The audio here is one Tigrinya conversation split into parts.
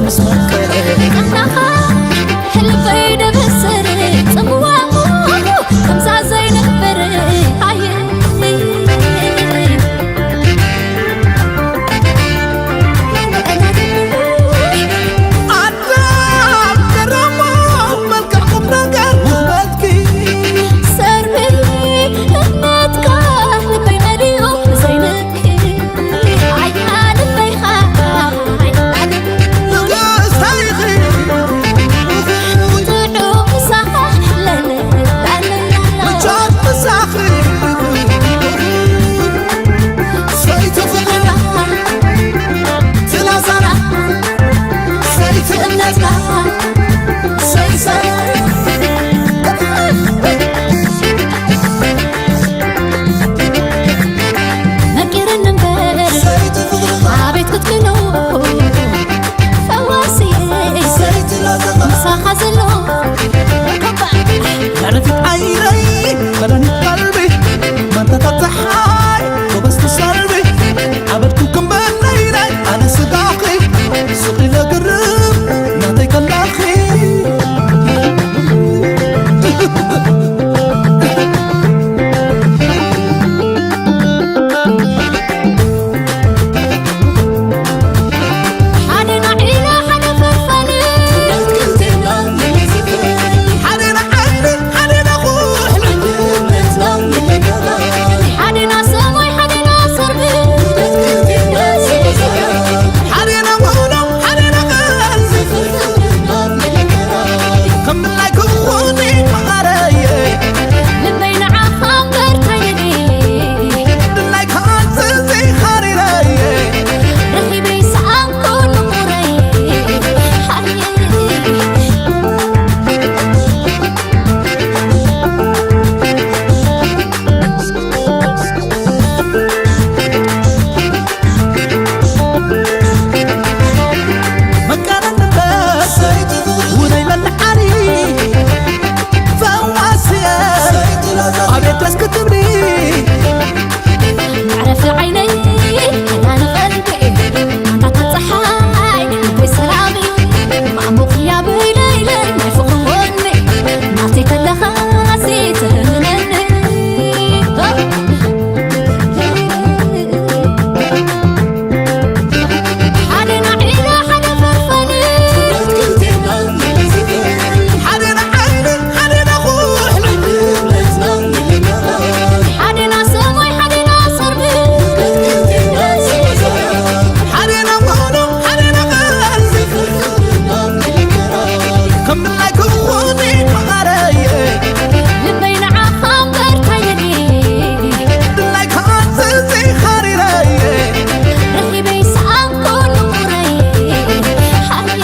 ምስ መከረ ኣምላኻ ልበይ ደበሰረ ጽምዋሙ ከምዛ ዘይነብር ኣየ ኣዳም ገረሞ መልክዕ ቁም ነገር ውበትኪ ሰርቢ እምነትካ ልበይ መሊኡ ዘይነ ነቂረኒ እምበር ኣቤት ክትክእሎ ፈዋሲ ምሳኻ ዘሎ መረፊት ዓይነይ መድሃኒት ቀልቢ መተታት ፀሓይ ጎበዝቲ ሰልቢ ኣበድኩ ክምበል ነይናይ ኣነ ስጋኺ ስቕ ኢለ ግርም ናተይ ከላኺ ሓደ ንዓይኒ ሓደ ንዓይኒ ሓደ ንኹሕሊ ሓደና ሰማይ ሓደና ሰርቢ ሓደና ውዕሎ ሓደና ቃል ከም ምላይ ክኾኒ መቐረየ ልበይ ንዓኻ እምበር ካይነኒ ድላይ ክኣዝዝ ሓሪረየ ረኺበይ ሰኣንኩ ንቑረይ ሓየ መቃረን በሰይቲ ውነይ መልዓሊ ፈዋስየ ኣቤት ደስ ክትብሊ መዕረፊ ዓይነይ መድሃኒ ቀልቢ ኣንታታ ፀሓይ ልበይ ሰላም እዩ ማዕሙቕ ህያበይ ለይለይ ናይ ፍቕሪ ጎኒ ናተይ ከለኻ ሲ ትህንነኒ ሓደ ንዓይኒ ሓደ ፈርፈኒ ሓደ ንዓይኒ ሓደ ንኹሕሊ ሓደ ንሰማይ ሓደ ንሰርቢ ሓደ ንውዕሎ ሓደ ንቐልቢ ከም ድላይ ክኾኒ መቐረየ ልበይ ንዓኻ እምበር ካይነኒ ድላይ ክኣዝዝ ሓሪረየ ረኺበይ ሰኣንኩ ንቑረይ ሓየ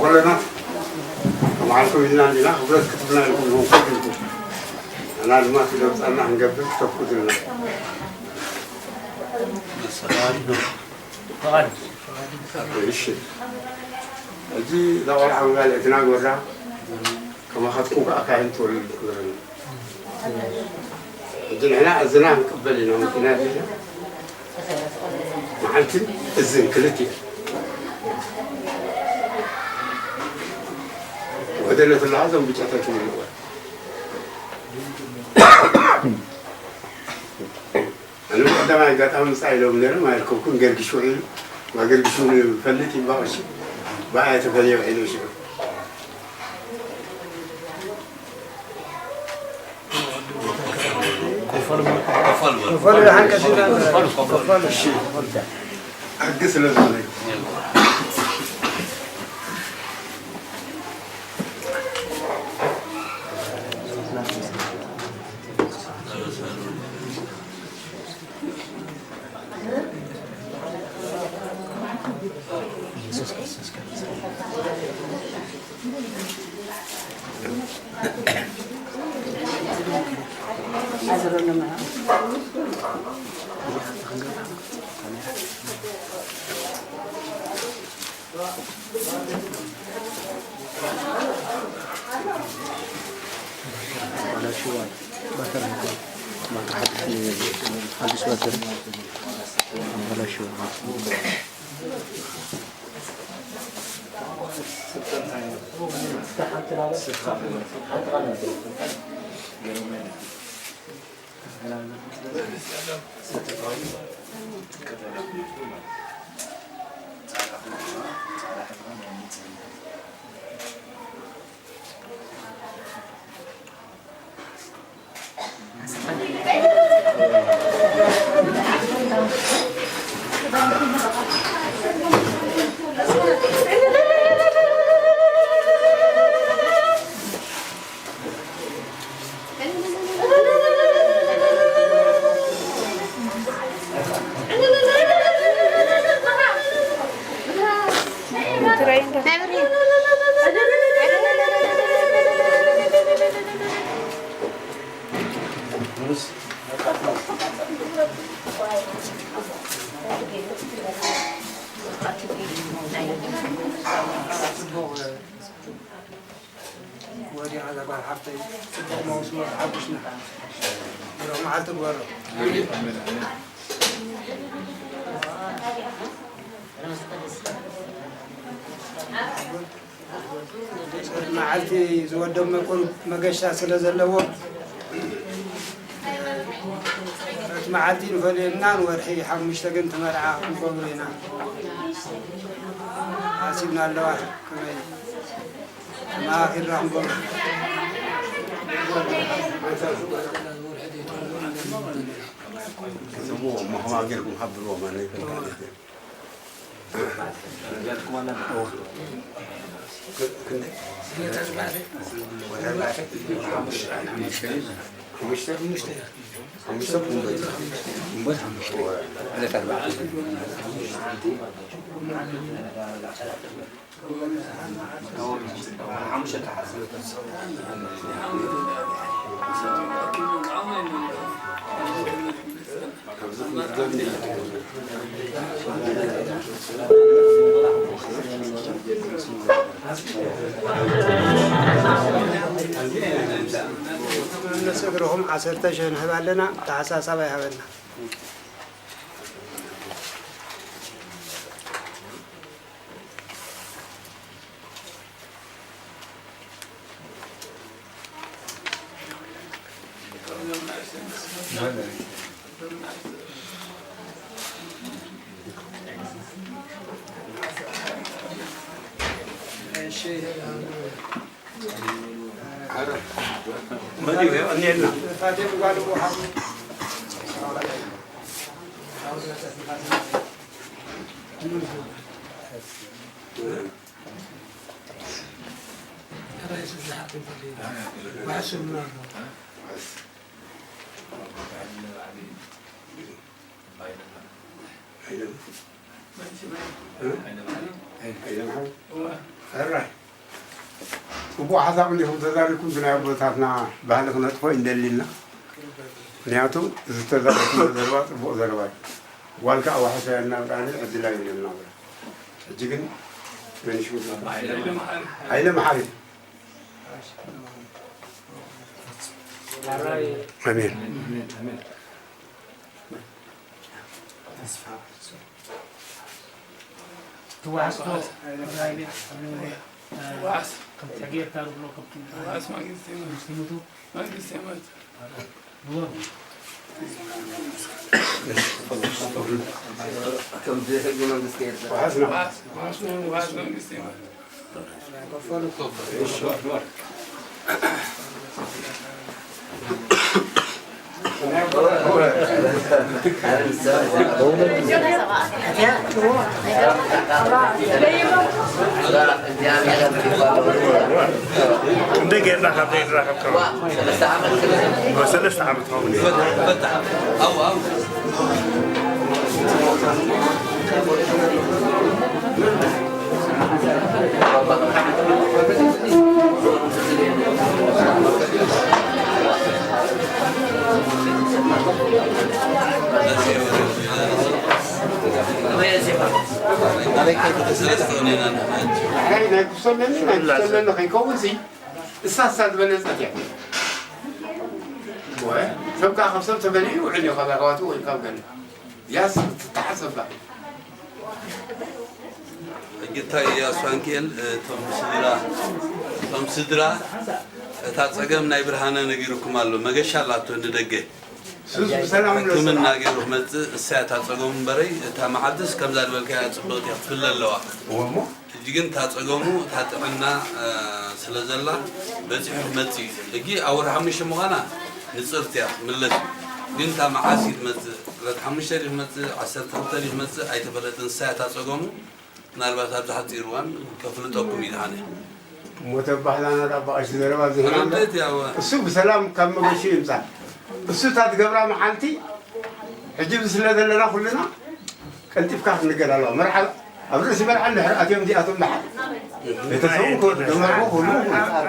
ከለና ከመዓልኩም ኢልና እንዲና ክብረት ክትብልና ኢልኩም ንውሰድ ኢልኩም ኣና ድማ እቲ ዘምፃና ክንገብር ተፍቅዱ ኢልና እሺ ሕጂ እዛ ቆልዓ መባልዕትና ግበራ ከማኻትኩም ከዓ ካህን ትወልድ ክብረና ሕጂ ንሕና እዝና ክንቅበል ኢና ምክንያት ኢና መዓልትን እዝን ክልቲኡ ወደነት ኣለዋ እዞም ብጫታት ይብልዋ ኣነ ብቀዳማይ ኣጋጣሚ ምፃእ ኢሎም ነይሮም ኣይርከብኩን ገርግሽ ውዒሉ ዋ ገርግሽ እውን ፈልጥ ይባቕ እሺ ብኣያ ተፈልየ ውዒሉ ሽዑ ክፈሉ ሓቂ ስለ ዝኾነ ወዲቓ እዛ ጓል ሓፍተይ፣ ጽቡቕ መውስቦ ተሓጒስና። ብሩኽ መዓልቲ ግበሮ። መዓልቲ ዝወደብ መኮን መገሻ ስለ ዘለዎ፣ እቲ መዓልቲ ንፈልየልና፣ ንወርሒ ሓሙሽተ ግን እቲ መርዓ ክንገብሮ ኢና ሓሲብና ኣለዋ። ከመይ ተመኻኺርና ክንገብሮ? ከተምዎ እሞ ከምኣ ጌርኩም ሓብርዎ ማለት ይፈልጥ። ንስድርኹም ዓሰርተ ሽሕ ንህብ ኣለና፣ ተሓሳሳብ ኣይሃበና። ሕራይ። ጽቡቕ ሓሳብ እንዲኹም ተዛሪብኩም፣ እቲ ናይ ኣቦታትና ባህሊ ክነጥፎ ኣይንደሊ ኢና። ምኽንያቱ ዝተዛረብኩም ዘረባ ጽቡቕ ዘረባ እዩ። ጓል ከኣ ዋሕስ እያ እናብላኒ ዕድል ኣይብለን እናብላ። ሕጂ ግን መን ሽሙ? ሃይለ መሓሪ። ኣሜን። ትዋሕስቶ ራይቤ ከምቲ ጌርካ ዝብሎ ከምቲ ዋሕስ መንግስቲ መንግስቲ ሙቱ መንግስቲ ሙቱ። ከምዚ ሕጊ መንግስቲ ኤርትራ። ዋሕስ ነው። ዋሕስ፣ ዋሕስ፣ ዋሕስ መንግስቲ ሙቱ። እንደ ጌርና ካብ ዘይንራኸብ ካብ ሰለስተ ዓመት ኸውን እዩ። ሰለስተ ኾይና ንሕና። ናይ ናይ ክሰለኒ ናይ ክሰለኒ ከይከውን ሲ እሳ እሳ ዝበለጸት እያ። ወይ ሰብ ከዓ ካብ ሰብ ተበሊዑ ይውዕል እዩ፣ ካብ ኣሕዋቱ ወይ ካብ ገለ። ያስ ትተሓሰባ። ጌታ ኢያሱ ኣንኪኤል፣ እቶም ስድራ፣ እቶም ስድራ፣ እታ ጸገም ናይ ብርሃነ ነጊሩኩም ኣሎ። መገሻ ኣላቶ ንደገ። ሱስ ብሰላም ሕክምና ገይሩ ክመጽእ፣ እሳ እያ እታ ጸገሙ እምበረይ፣ እታ መዓልትስ ከምዛ ዝበልካያ ጽብቕቲ እያ ክትፍለ ኣለዋ። እወ እሞ። ሕጂ ግን እታ ጸገሙ፣ እታ ጥዕና፣ እ፣ ስለ ዘላ፣ በጺሑ ክመጽእ እዩ። ሕጂ ኣብ ወርሒ ሓሙሽተ ምዃና ንጽርቲ እያ፣ ክትምለስ እዩ። ግን እታ መዓስ እዩ ትመጽእ? ዕለት ሓሙሽተ ድዩ ክመጽእ? ዓሰርተ ክልተ ድዩ ክመጽእ? ኣይተፈለጠን። እሳ እያ እታ ጸገሙ። ምናልባት ኣብዚ ሓጺር እዋን ከፍልጠኩም ይድሓነ። እሞ ተባህላና ዳ በኣሽ ዘረባ ዝህና ኣሎ። ተረድኤት ያው እሱ ብሰላም ካብ መገሹ ይምጻእ። እሱ እታ ትገብራ መዓልቲ ሕጂ ኣብዚ ስለ ዘለና ኩልና ቀልጢፍካ ክንገል ኣለዋ። መርዓ ኣብ ርእሲ መርዓ እንድሕር ኣትዮም እዚኣቶም ደሓር ቤተሰቡ ክወዱ ደመርሑ ኩሉ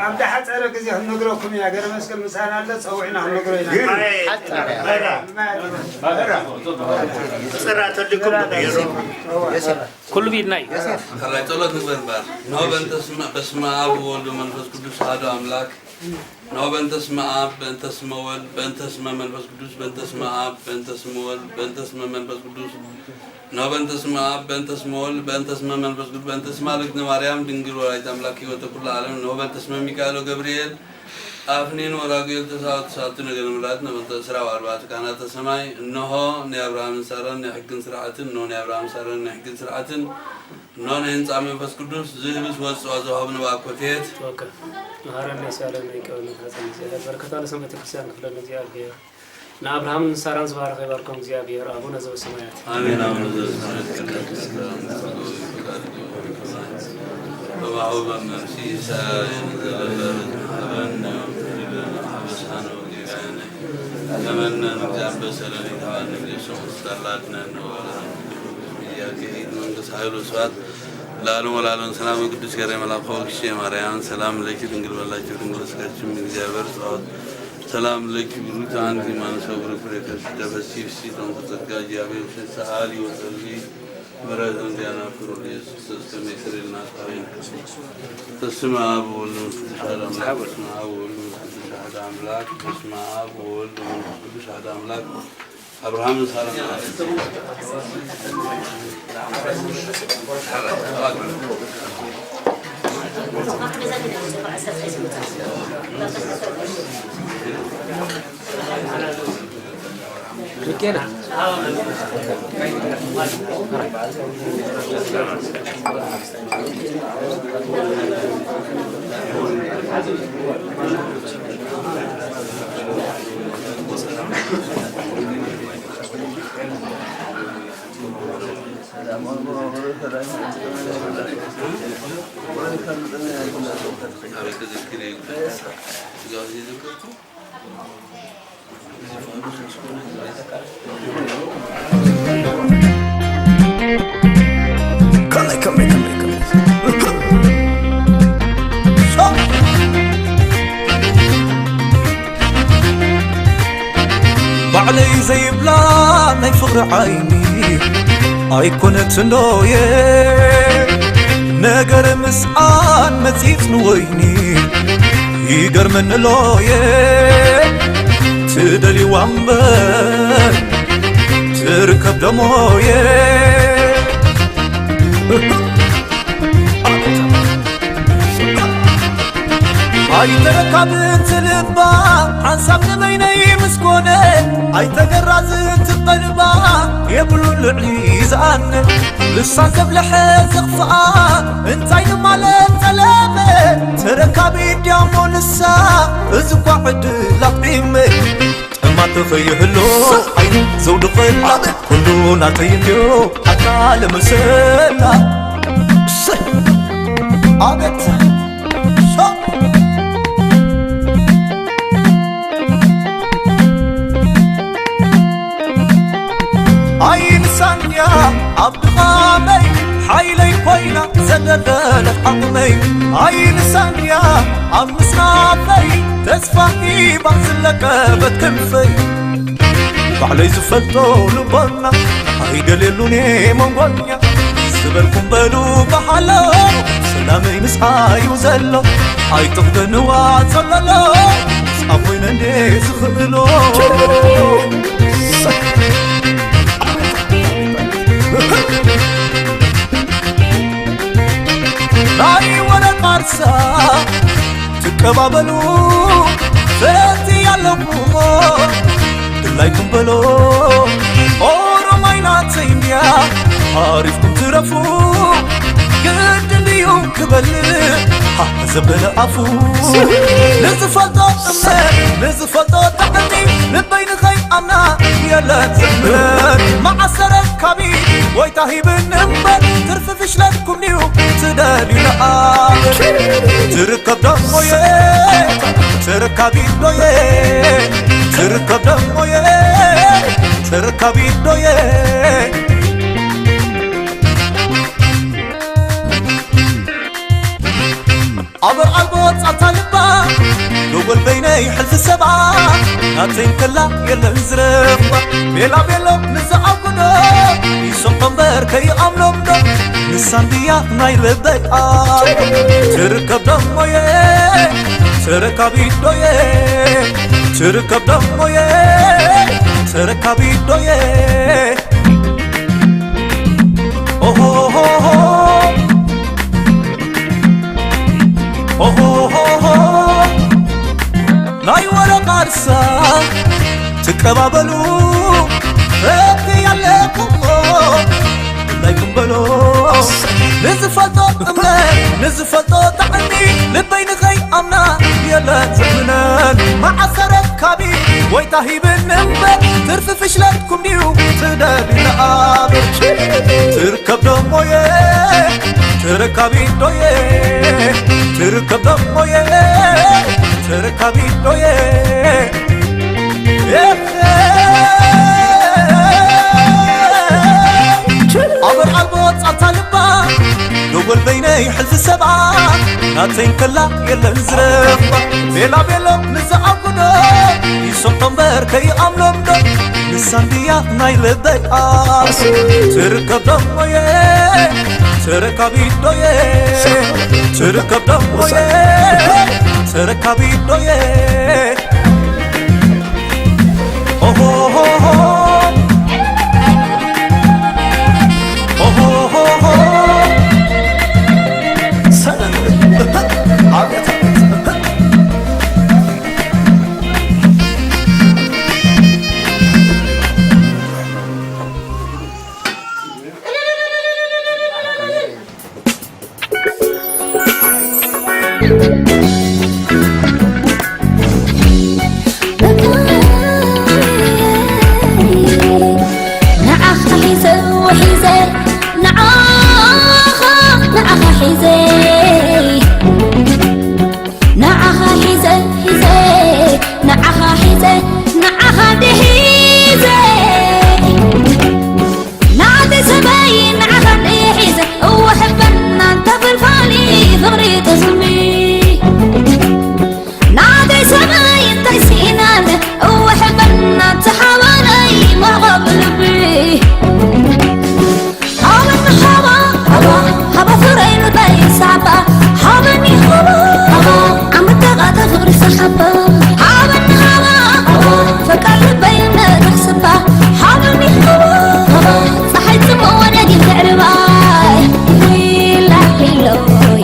ኣብ ዝሓፀረ ግዜ ክንነግረኩም ኢና። ገረ መስቀል ምሳና ኣሎ፣ ፀውዕና ክንነግሮ ኢና። ግን ፅራ ተልኩም ትቕየሩ። ኩሉ ብኢድና እዩ። ካልኣይ ጸሎት ንግበር እምበር። እንሆ በእንተ ስመ-፣ በስመ አብ ወወልድ ወመንፈስ ቅዱስ አሐዱ አምላክ። እንሆ በእንተ ስመ አብ፣ በእንተ ስመ ወልድ፣ በእንተ ስመ መንፈስ ቅዱስ፣ በእንተ ስመ አብ፣ በእንተ ስመ ወልድ፣ በእንተ ስመ መንፈስ ቅዱስ። እንሆ በእንተ ስመ አብ፣ በእንተ ስመ ወልድ፣ በእንተ ስመ መንፈስ ቅዱስ፣ በእንተ ስማ ለእግዝእትነ ማርያም ድንግል ወላዲተ አምላክ ሕይወተ ኩሉ ዓለም። እንሆ በእንተ ስመ ሚካኤል ወገብርኤል አፍኒን ወራጉኤል ተሳቱ ተሳቱ ነገደ ምድር ነበንተ እስራ ወአርባዕቱ ካህናተ ሰማይ። እነሆ ናይ አብርሃምን ሳራን ናይ ሕግን ስርዓትን፣ እነሆ ናይ አብርሃምን ሳራን ናይ ሕግን ስርዓትን፣ እነሆ ናይ ህንጻ መንፈስ ቅዱስ ዝህብስ ወጽዋ ዘውሃብ ንብኣኮቴት። ተወከል። መሐረነ ሳለ ናይ ቀበነት ሐፀን እግዚኣብሔር በረከታ ለሰንበት ቤተክርስቲያን ክፍለን እግዚኣብሔር። ንአብርሃምን ንሳራን ዝባረከ ይባርኮም እግዚኣብሔር አቡነ ዘበሰማያት። አሜን። አቡነ ዘበሰማያት ይትቀደስ ስምከ ወትምጻእ መንግስትከ ወይኩን ፈቃድከ በከመ በሰማይ ከማሁ በምድር። ሲሳየነ ዘለለዕለትነ ሀበነ ዮም ወኅድግ ለነ አበሳነ ወጌጋየነ ከመ ንሕነኒ ንግዛእ በሰለኒ ተባን ንግዜሶ ስታላድነ ነወረ ኢያቄ መንግስት ኃይሉ ስብሐት ለዓለሙ ለዓለም። ሰላም ቅዱስ ገብርኤል መልአኩ ወግሼ ማርያም ሰላም ለኪ ድንግል በላቸው ድንግል ስጋችን እግዚአብሔር ጸዋት ሰላም ለኪ ብሩክ አንቲ ማንሰ ብሩክ ፍሬ ከርሥኪ ተፈሲ ፍሲ ተንተ ጸጋ እግዚአብሔር ሰአሊ ወጸሊ ምሕረተ እንዲያና ፍቅሩ ኢየሱስ ክርስቶስ ከመ ይስረይ ለነ ኃጣውኢነ። በስመ አብ ወወልድ ወመንፈስ ቅዱስ አሐዱ አምላክ። በስመ አብ ወወልድ ወመንፈስ ቅዱስ አሐዱ አምላክ። በስመ አብ ወወልድ ወመንፈስ ቅዱስ አሐዱ አምላክ። አብርሃምን ሳራን ከመይ፣ ከመይ፣ ከመይ፣ ከመይ? ባዕለይ ዘይብላ ናይ ፍቕሪ ዓይኒ ኣይኮነትን ዶየ፣ ነገር ምስኣን መጺጽ ንወይኒ ይገርመኒ ሎየ፣ ትደልይዋ እምበር ትርከብ ደሞየ። ኣይተረካብን ትልባ ሓንሳብ ንበይነይ ምስ ኮነ፣ ኣይተገራዝን ትቐልባ የብሉን ልዕሊ ዝኣነ። ልሳን ዘብለሐ ዘኽፍኣ እንታይ ንማለት ጠለበ፣ ተረካቢ ድያሞ ንሳ፣ እዚ እኳ ዕድል ኣጥዒመ። ጠማቶ ከይህሉ ዓይኒ ዘውድቐላ፣ ኩሉ ናተይ እንድዮ ኣታ ለመሰላ። እሰይ! ኣቤት! ሶ! ኣይንሳንያ ኣብ ድኻመይ ሓይለይ ኮይና ዘደለለት ዓቕመይ። ኣይንሳንያ ኣብ ምስናፈይ ተስፋ ሂባ ዝለቀበት ክንፈይ። ባዕለይ ዝፈልጦ ልቦና ኣይደልየሉን እየ መንጎኛ። ዝበልኩም በሉ ብሓሎ፣ ሰላመይ ምስዓዩ ዘሎ። ኣይትኽደንዋ ጸለሎ፣ ጻፍ ኮይነ እንዴ ዝኽእሎ። ናይ ወረ ቃርሳ ትቀባበሉ፣ ፈቲ ኣለኹሞ ድላይኩም በሎ። ኦሮማይ ናተይ እንድያ፣ ሓሪፍኩም ትረፉ። ግድን ድዩ ክበልዕ፣ ሃ ዘበለ ኣፉ። ንዝፈልጦ ጥምር፣ ንዝፈልጦ ጣዕሚ፣ ልበይ ንኸይኣምና የለን ዘምር። መዓስ ተረካቢ፣ ወይ ታሂብኒ እምበር፣ ትርፊ ፍሽለትኩም ድዩ ትደልዩ ንኣብ? ትርከብ ደሞየ፣ ተረካቢ ዶየ፣ ትርከብ ደሞየ፣ ተረካቢ ዶየ። ኣበር ኣልቦ ጻታ ልባ፣ ዶጎል በይነይ ሕልፊ ሰባ፣ ናተይ እንከላ የለን ዝረኽባ። ቤላ ቤሎ ንዝኣጉዶ፣ ይሰምዖ እምበር ከይኣምኖም ዶ፣ ንሳ እንድያ ናይ ልበይ ኣልቦ። ትርከብ ደሞየ፣ ተረካቢት ዶየ፣ ትርከብ ደሞየ፣ ተረካቢት ዶየ። ኦሆሆሆ፣ ኦሆሆሆ፣ ናይ ወረ ቃርሳ ትቀባበሉ፣ ረቢ ኣለኩሞ፣ ብላይኩም በሎ። ንዝፈልጦ እምነት፣ ንዝፈልጦ ጣዕሚ፣ ልበይ ንኸይኣምና፣ የለን ዘምነን። መዓስ ተረካቢ፣ ወይ ታሂብኒ እምበር፣ ትርፊ ፍሽለትኩም ድዩ ትደልዩ ንኣብ? ትርከብ ደሞየ፣ ተረካቢት ዶየ፣ ትርከብ ደሞየ፣ ተረካቢት ዶየ። ኤህ! ኣበር ኣልቦ ጻታ ልባ፣ ዶጎል በይነይ ሕልፊ ሰባ፣ ናተይ እንከላ የለን ዝረኽባ። ቤላ ቤሎ ንዝኣጉዶ፣ ይሰምዖ እምበር ከይኣምኖም ዶ፣ ንሳ እንድያ ናይ ልበይ ኣልቦ። ትርከብ ደሞየ፣ ተረካቢት ዶየ፣ ትርከብ ደሞየ፣ ተረካቢት ዶየ። ኦሆሆሆ፣ ኦሆሆሆ። ሰላም። ኣብያተ ንዓኻ ሒዘ ወሒዘ፣ ንዓኻ፣ ንዓኻ ሒዘ፣ ንዓኻ ሒዘ፣ ሒዘ፣ ንዓኻ ሒዘ፣ ንዓኻ ድሒዘ። ናተይ ሰበይ ንዓኻ እንድየ ሒዘ፣ እወ ሕበና እንተ ፍልፋሊ ፍቕሪ ተስሚ። ናተይ ሰበይ እንታይ ስኢናለ፣ እወ ሕበና እንተ ሓባነይ መዕቆቢ ልቢ። ሃበኒ ሃባ፣ ሃባ፣ ሃባ ፍቕረይ ልበይ ሳባ። ሃበኒ ሃባ፣ ሃባ፣ ዓመት ተቓተ ፍቕሪ ሰሓባ። ሃበኒ ሃባ፣ ሃባ፣ ፈቃር ልበይ ነተሕስባ። ሃበኒ ሃባ፣ ሃባ፣ ጸሓይ ጽምኦ ነጊ ምዕርባይ። ሂላ ሂሎይ፣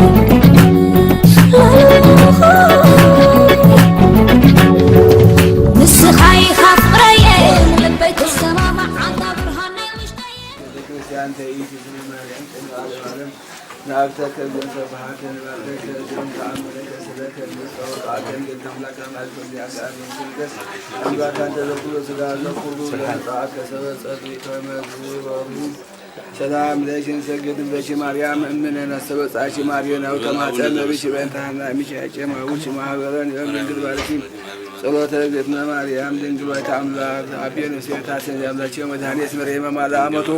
ንስኻ ኢኻ ፍቕረየ፣ ልበይ ትሰማማዕ ኣንታ ብርሃን ናይ ውሽጠይ። ቤተክርስቲያን ተይእቲ ስለ ማርያም ቅድሚ ዓለም ዓለም ንኣብተከ ዘንሰብሐከ ንባርከከ ዘንተኣምረከ ስለከ ንጸወቃከ ንገድለ ኣምላክ ኣማልክ ወዚኣከ ኣርዮን ክልገስ ኣንባካ እንተዘኩሎ ስጋ ዘኩሉ ለመጻኣከ ሰበ ጸድሪ ከመ ዝወሩ ሰላም ለኪ ንሰግድ ለኪ ማርያም እምነ ነስተበጻኪ ማርዮ ናዊ ከማፀ ነብሽ በእንተ ሀና ሚሻጨ ማውሽ ማህበረን ዮም ድንግል ባርኪ ጸሎተ እግዝእትነ ማርያም ድንግል ወላዲተ አምላክ አቤነ ሴታ ሰንያምላኪ መድኃኒት መሬመ ማለ አመቱ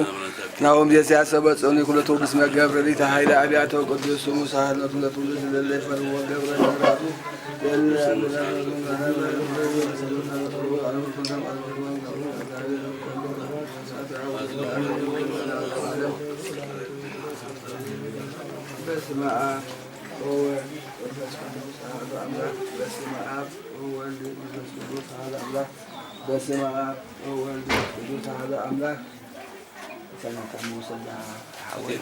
ናሆም ዜስያሰ በጽዮን ኩለቱ ብስመ ገብረ ሊተ ኃይለ አብያተ ቅዱስ ስሙ ሳህል ለትውለቱ ለትውለድ ለለ ይፈርዎ ገብረ ለምራቱ ለለ በስመ አብ ወወልድ ወመንፈስ ቅዱስ አሐዱ አምላክ። በስመ አብ ወወልድ ወመንፈስ ቅዱስ አሐዱ አምላክ። በስመ አብ ወወልድ ወመንፈስ ቅዱስ አሐዱ አምላክ። ሰላም ከመውሰዳ ተሓወል።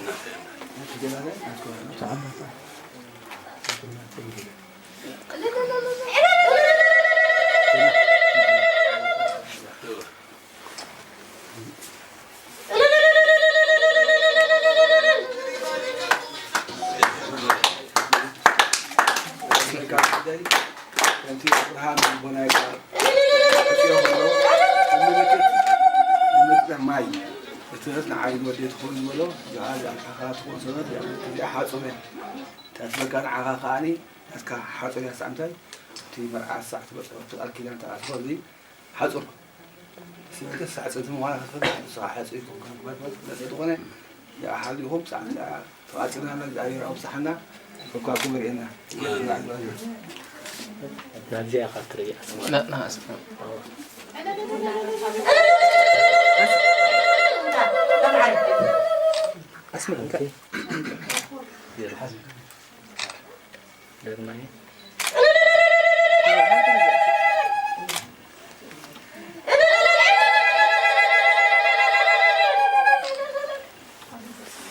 ከምቲ ብርሃን ልቦናይ ቃል ኣጽዮ ከሎ፣ ብምልክት ምልክት ማይ፣ እቲ ንዓይ ወዲ ትኸውን ዝበሎ፣ ጀዓል ኣልሓኻ ትኸውን ሰበት፣ እዚኣ ሓጹር እያ። ተስበካ ንዓኻ ከኣኒ፣ ናትካ ሓጹር እያ። ሳዕንታይ፣ እቲ መርዓ ሳዕ ትበጽሖ፣ እቲ ቃል ኪዳን ተኣስሮ፣ እዚ ሓጹር። ስለ ሳዕ ጽንት ምዃና ክትፈልጥ፣ ንስኻ ሓጹር ይኮንካ፣ ማለት፣ ማለት፣ ስለዚ ዝኾነ፣ ያ ሓሊኹም፣ ሳዕንታ፣ ተዋጽናና፣ እግዚኣብሔር ኣብጽሓና፣ እኳ ክብር የና። ናብዚኣ ኢኻ ትርእያ። ኣስመ፣ እንታይ? ዳግማይ።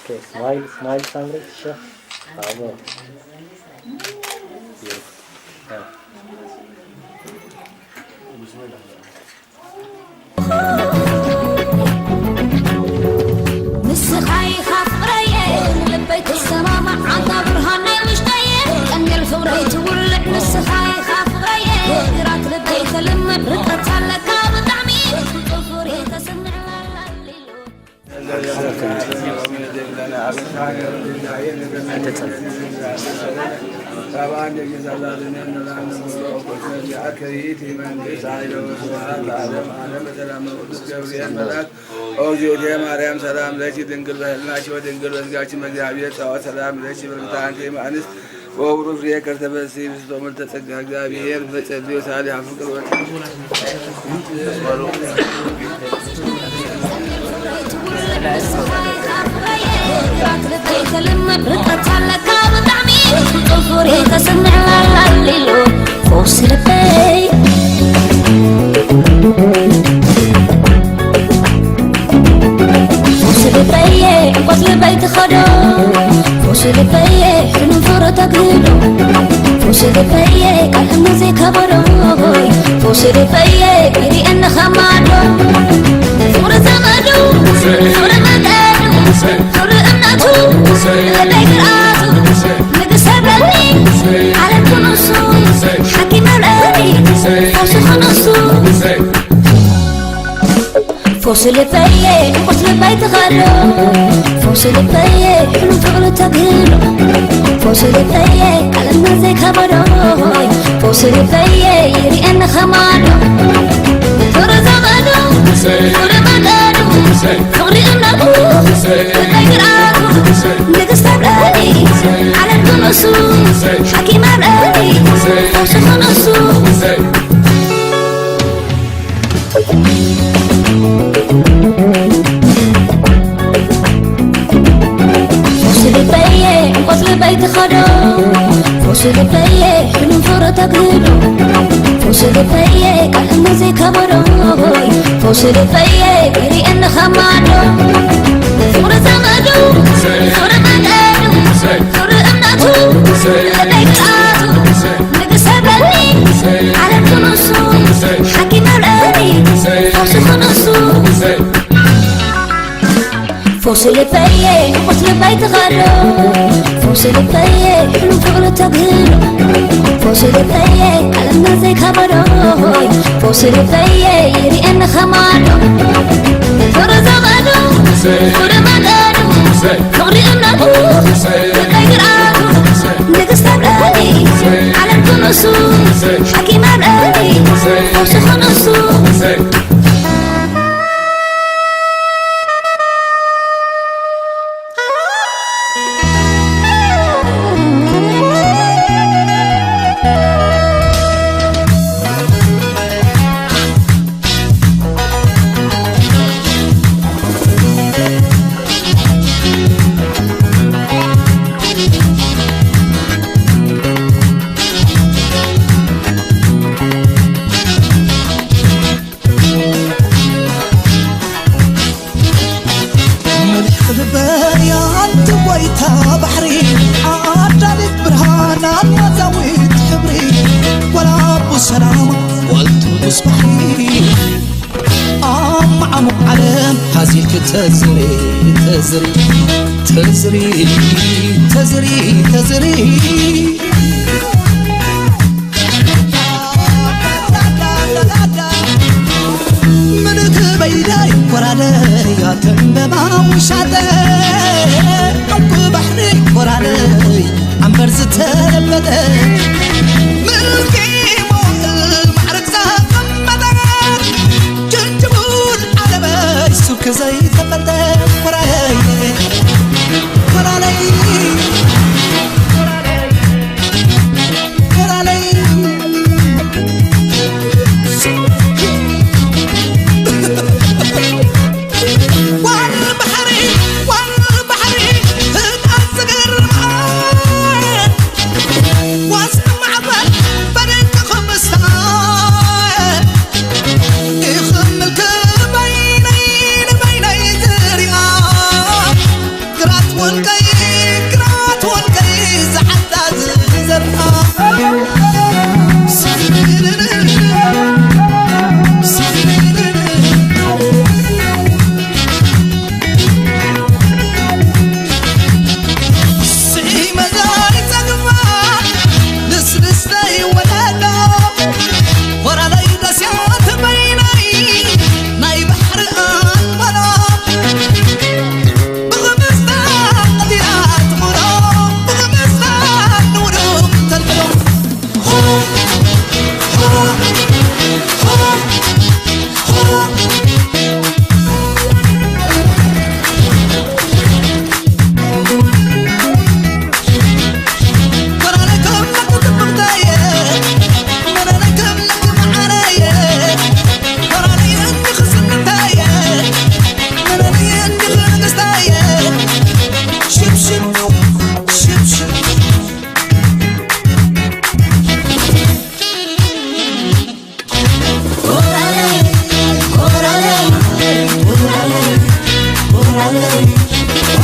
Okay, smile, smile, ሳምሪ፣ ሸፍ። ብራቮ። Yeah. ንስኻ ኢኻ ፍቕረየ፣ ልበይ ትሰማማዕ፣ ኣንታ ብርሃን ናይ ውሽጠየ፣ ቀንዴል ፍቕረይ ትውልዕ፣ ንስኻ ኢኻ ፍቕረየ፣ ግራት ልበይ ተልምዕ፣ ርቀት ኣለካ ብጣዕሚ፣ ጽፉር ተስምዕ ላላሊሎ። ኦ እግዝእትየ ማርያም ሰላም ለኪ ድንግል በህልናኪ ወድንግል በስጋኪ እም እግዚአብሔር ጸባኦት ሰላም ለኪ ብርክት አንቲ እም አንስት ወብሩክ ፍሬ ከርሰኪ ተፈሲ ብስቶ ምልተ ጸጋ እግዚአብሔር በጸልዮ ሳሊ ፍቅር ወ ርቀት ኣለካ ብጣዕሚ ጽፉር ተስምዕ ላላሊሎ ፈውሲ ልበይ ፈውሲ ልበየ ዕንቆት ልበይ ትኸዶ ፈውሲ ልበየ ሕኑን ፍቕሪ ተግህዶ ፈውሲ ልበየ ቃል እምነት ዘይከበዶ ሆይ ፈውሲ ልበየ ይርእየኒ ከማዶ ፍቕሪ ዘመዱ ፍቕሪ መጠኑ ፍቕሪ እምነቱ ልበይ ግርኣቱ ንግስ ተብለኒ ዓለም ክንሱ ሓኪም ኣብለኒ ፈውሲ ክንሱ ፈውሲ ልበየ ዕንቆት ልበይ ትኸዶ ፈውሲ ልበየ ሕሉም ፍቕሪ ተግህዶ ፈውሲ ልበየ ቃል እምነት ዘይከበዶ ሆይ ፈውሲ ልበየ ይርእየኒ ከማዶ ፍቕሪ ዘመዱ ፍቕሪ መጠኑ ፍቕሪ እምነቱ ልበይ ግርኣቱ ንግስ ተብለኒ ዓለም ክንሱ ሓኪም ኣብለኒ ፈውሲ ክንሱ ፈውሲ ልበየ ዕንቆት ልበይ ትኸዶ ፈውሲ ልበየ ሕሉም ፍቕሪ ተግህዶ ፈውሲ ልበየ ቃል እምነት ዘይከበዶ ሆይ ፈውሲ ልበየ ይርእየኒ ከማዶ ፍቕሪ ዘመዱ ፍቕሪ መጠኑ ፍቕሪ እምነቱ ልበይ ግርኣቱ ንግስ ተብለኒ ዓለም ክንሱ ሓኪም ኣብለኒ ፈውሲ ክንሱ ፈውሲ ልበየ ዕንቆት ልበይ ትኸዶ ፈውሲ ልበየ ሕሉም ፍቕሪ ተግህዶ ፈውሲ ልበየ ቃል እምነት ዘይከበዶ ሆይ ፈውሲ ልበየ ይርእየኒ ከማዶ ፍቕሪ ዘመዱ ፍቕሪ መጠኑ ፍቕሪ እምነቱ ልበይ ግርኣቱ ንግስ ተብለኒ ዓለም ክንሱ ሓኪም ኣብለኒ ፈውሲ ክንሱ ምስ ባሕሪ ኣብ መዓሙቕ ዓለም ሓዚልኪ ተዝሪ፣ ተዝሪ፣ ተዝሪ፣ ተዝሪ፣ ተዝሪ። ምልክ በይዳይ ኮራለያ ተንበባ ውሻጠ፣ ዕንቁ ባሕሪ ኮራለይ ኣንበር ዝተለበጠ፣ ምልኪ ሞል ማዕረግ ዘቐመጠ፣ ጅንጅቡል ዓለመይ ሱክ ዘይተፈልጠ፣ ኮራለይ፣ ኮራለይ፣ ኮራለይ። ጓል ባሕሪ፣ ጓል ባሕሪ፣ ህጣን ዝገርማ። ዋስ ማዕበል በደንቅኹ ምስታ። ኢኽምልክ በይነይ ንበይነይ ዝሪኣ። ግራት ወልቀይ፣ ግራት ወልቀይ ዝዓጣ ዝዘርኣ። ስዒመ ዘይጸግባ ልስልስተይ ወለሎ፣ ወራለይ ደስያት በይነይ ናይ ባሕሪ ኣንበሎ። ብኽምስታ ቀቲላ ትኹሮ፣ ብኽምስታ ንውዱ ተልብሎ።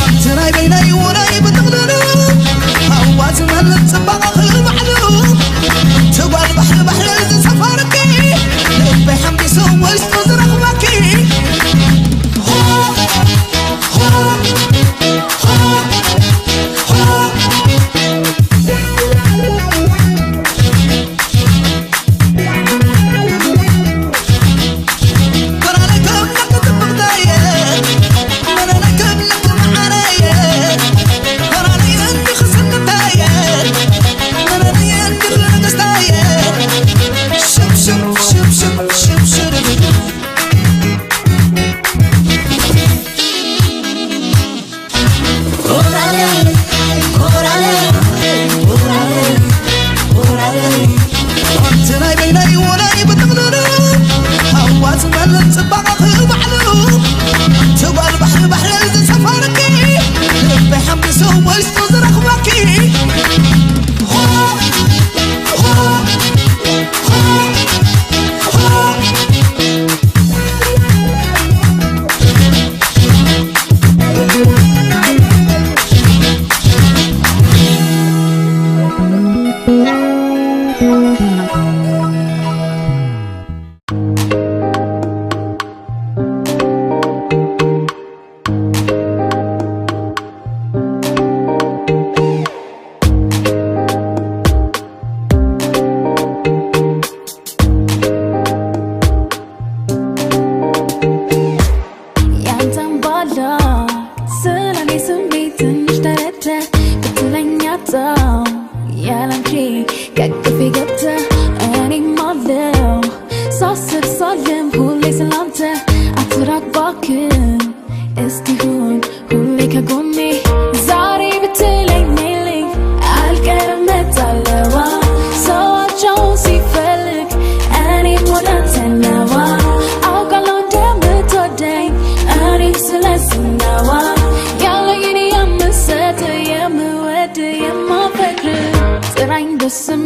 ኣንቲ ናይ በይነይ ውራይ ብጥቕልሉ፣ ሃዋ ዝመልእ ጽባቐኺ ባዕሉ። ትጓል ባሕሪ ባሕሪ ዝሰፈርኪ፣ ልበይ ሓምቢሱ ውሽጡ ዝረኽበኪ። ኣንቲ ናይ በይነይ ውራይ ብጥቕልሉ፣ ሃዋ ዝመልእ ጽባቐኺ ባዕሉ። ኣንቲ ጓል ባሕሪ ባሕሪ ዝሰፈርኪ፣ ልበይ ሓምቢሱ ውሽጡ ዝረኽበኪ። ያንተን ባላ ስለኔ ስሜት ትንሽ ተረተ ብትለኛ ጣው ያላንቺ ከቅፌ ገብተ እኔም አለው ሳስብ ሳለም ሁሌ ስላንተ አትራቅ ባክን እስኪሁን ሁሌ ከጎኔ ዛሬ ብትለኝ ሜልኝ አልቀርም መጣለዋ ሰዋቸው ሲፈልግ እኔም ወዳንተ ነዋ አውቃለሁ እንደምትወደኝ እኔም ስለዚህ ነዋ ያለኝን የምሰጥ የምወድ የማፈቅር ጥራኝ በስም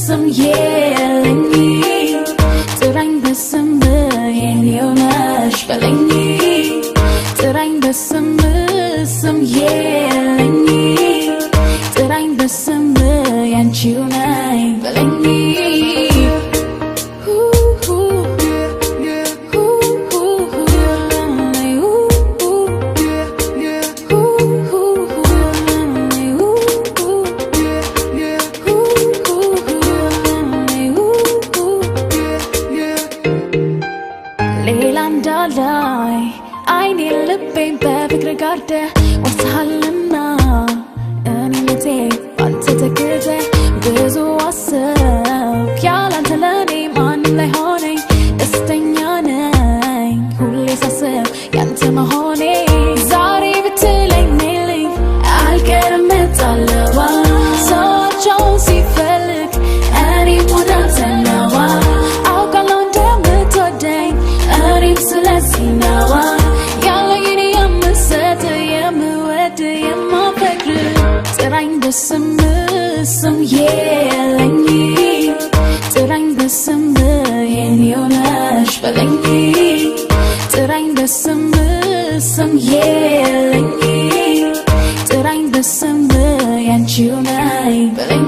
ስም የለኝ ጥራኝ በስም የኔው ነሽ በለኝ ጥራኝ በስም ስም የለኝ ጥራኝ በስም ያንቺው ነኝ በለኝ ጋርደ ወስሃልና እኔነቴ ባንተ ተክተ ብዙ አሰብ ያላንተ ለኔ ማንም ላይ ሆነኝ ደስተኛ ነኝ ሁሌ ሳስብ ያንተ መሆኔ ዛሬ ብትለኝ ሜልኝ አልቀርም እመጣለዋ ሰዎቻውን ሲፈልግ እኔም ወደ አንተ ነዋ አውቃለሁ እንደምትወደኝ እኔም ስለዚህ ነዋ ያለኝን የምሰጥ የምወድ የማፈቅር ጥራኝ በስም ስም የለኝ ጥራኝ በስም የኔው ነሽ በለኝ ጥራኝ በስም ስም የለኝ ጥራኝ በስም ያንቺው ነኝ በለኝ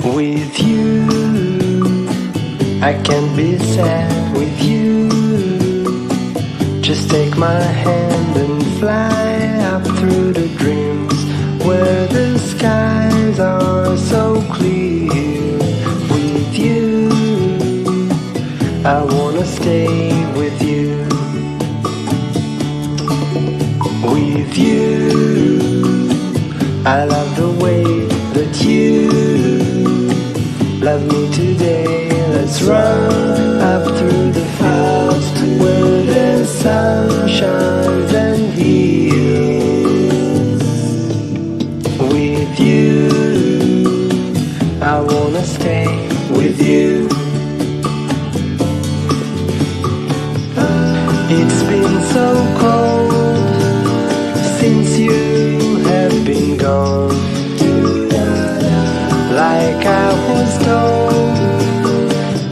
With you, I can't be sad with you. Just take my hand and fly up through the dreams where the skies are so clear. With you, I wanna stay with you. With you, I love the way that you love me today. Let's run up through the fields where the sun shines and heals. With you, I wanna stay with you. It's been so cold since you have been gone. Like I was told,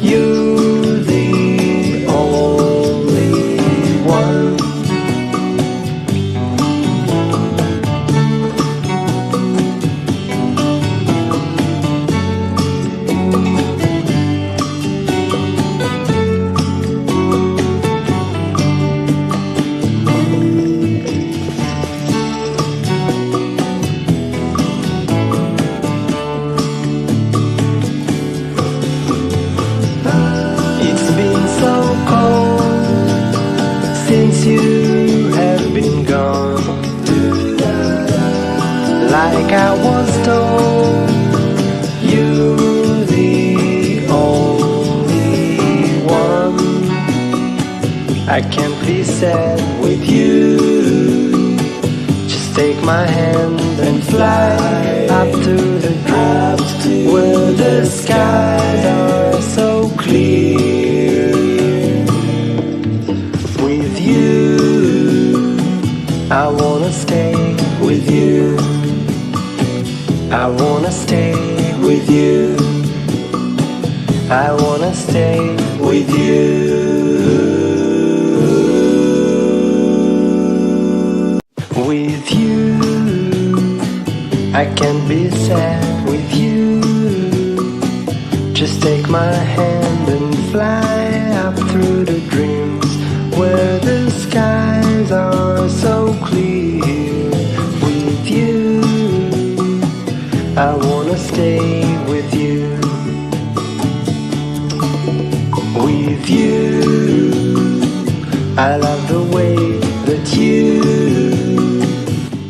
you're the only one. It's been so cold since you have been gone. Like I was told, you're the only one. I can't be sad with you. Just take my hand and fly up to the clouds where the skies are so clear. With you, I wanna stay with you. I wanna stay with you. I wanna stay with you. With you, I can't be sad with you. Just take my hand and fly up through the dreams where the skies are so clear. With you, I wanna stay with you. With you, I love the way that you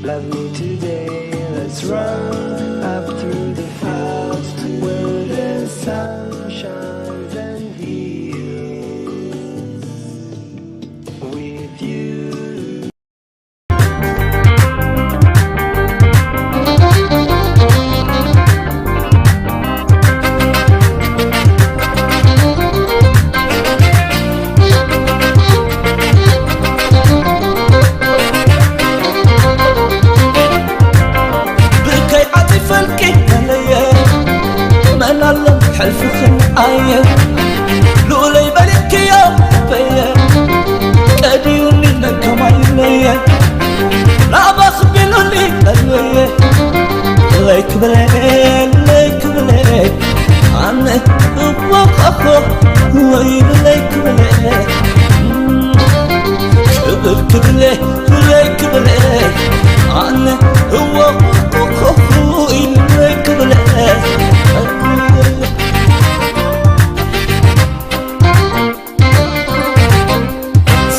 love me today. Let's run up through the fields where the sun shines and heals. With you. ለይ ክብለ ለይ ክብለ ኣነ እወቃኾ ወይ ለይ ክብለ ክብል ክብለ ለይ ክብለ ኣነ እወቃኾ ወይ ለይ ክብለ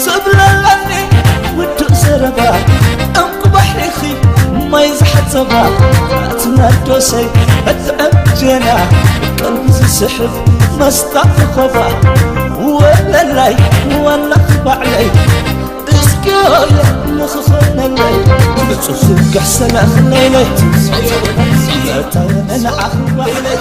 ሰብለላኒ ውዱእ ዘረባ ዕንቁ ባሕሪኺ ማይ ዝሓጸባ ኣትናዶሰይ እትዕም ጀና ቀልቢ ዝስሕብ መስጣ ኮኾባ ወለላይ ዋናኺ ባዕለይ እስኪ ንኽኾነለይ ንጹህ ዝርግሕ ሰላኽ ለይለይ መታወነ ንዓኺ ባዕለይ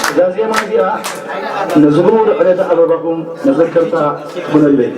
እዛ ዜማ እዚኣ ነዚ ብሙሉእ ዕለተ ኣበባኹም መዘከርታ ትኹነለይ።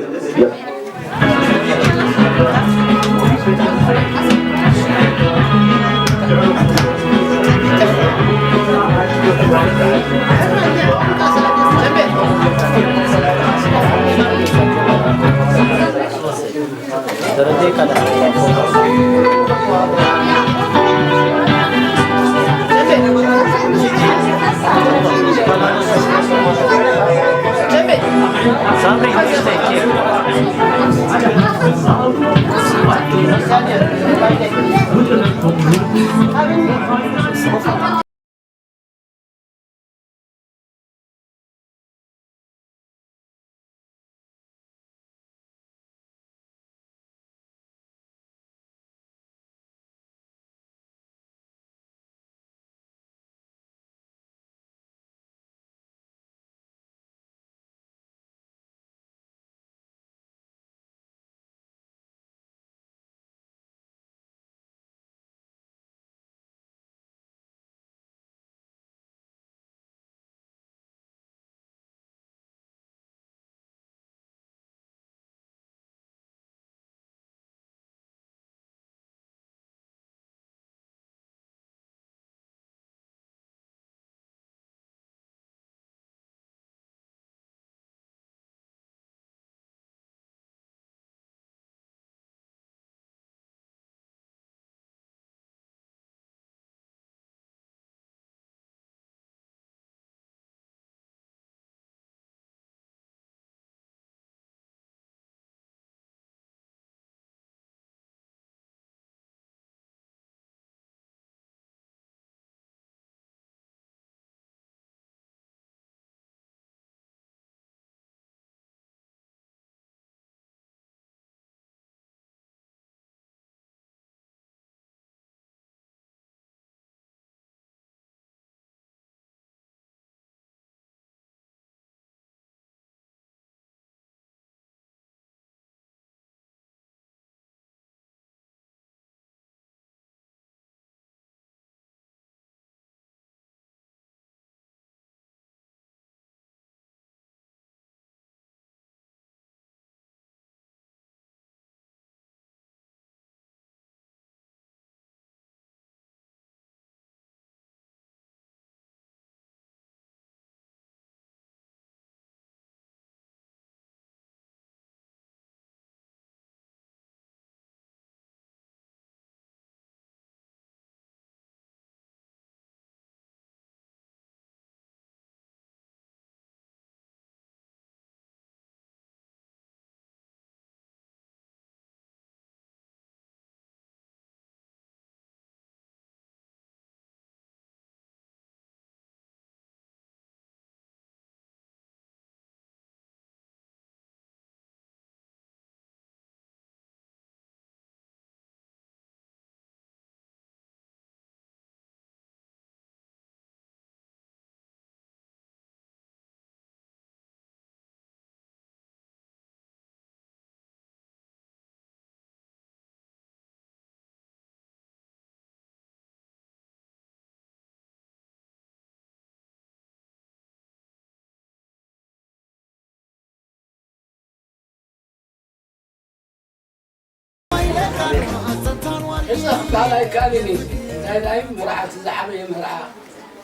ምባል ኣይከኣልን እዩ። እንታይ ደኣ እዩ? መርዓቲ ዝዓበየ መርዓ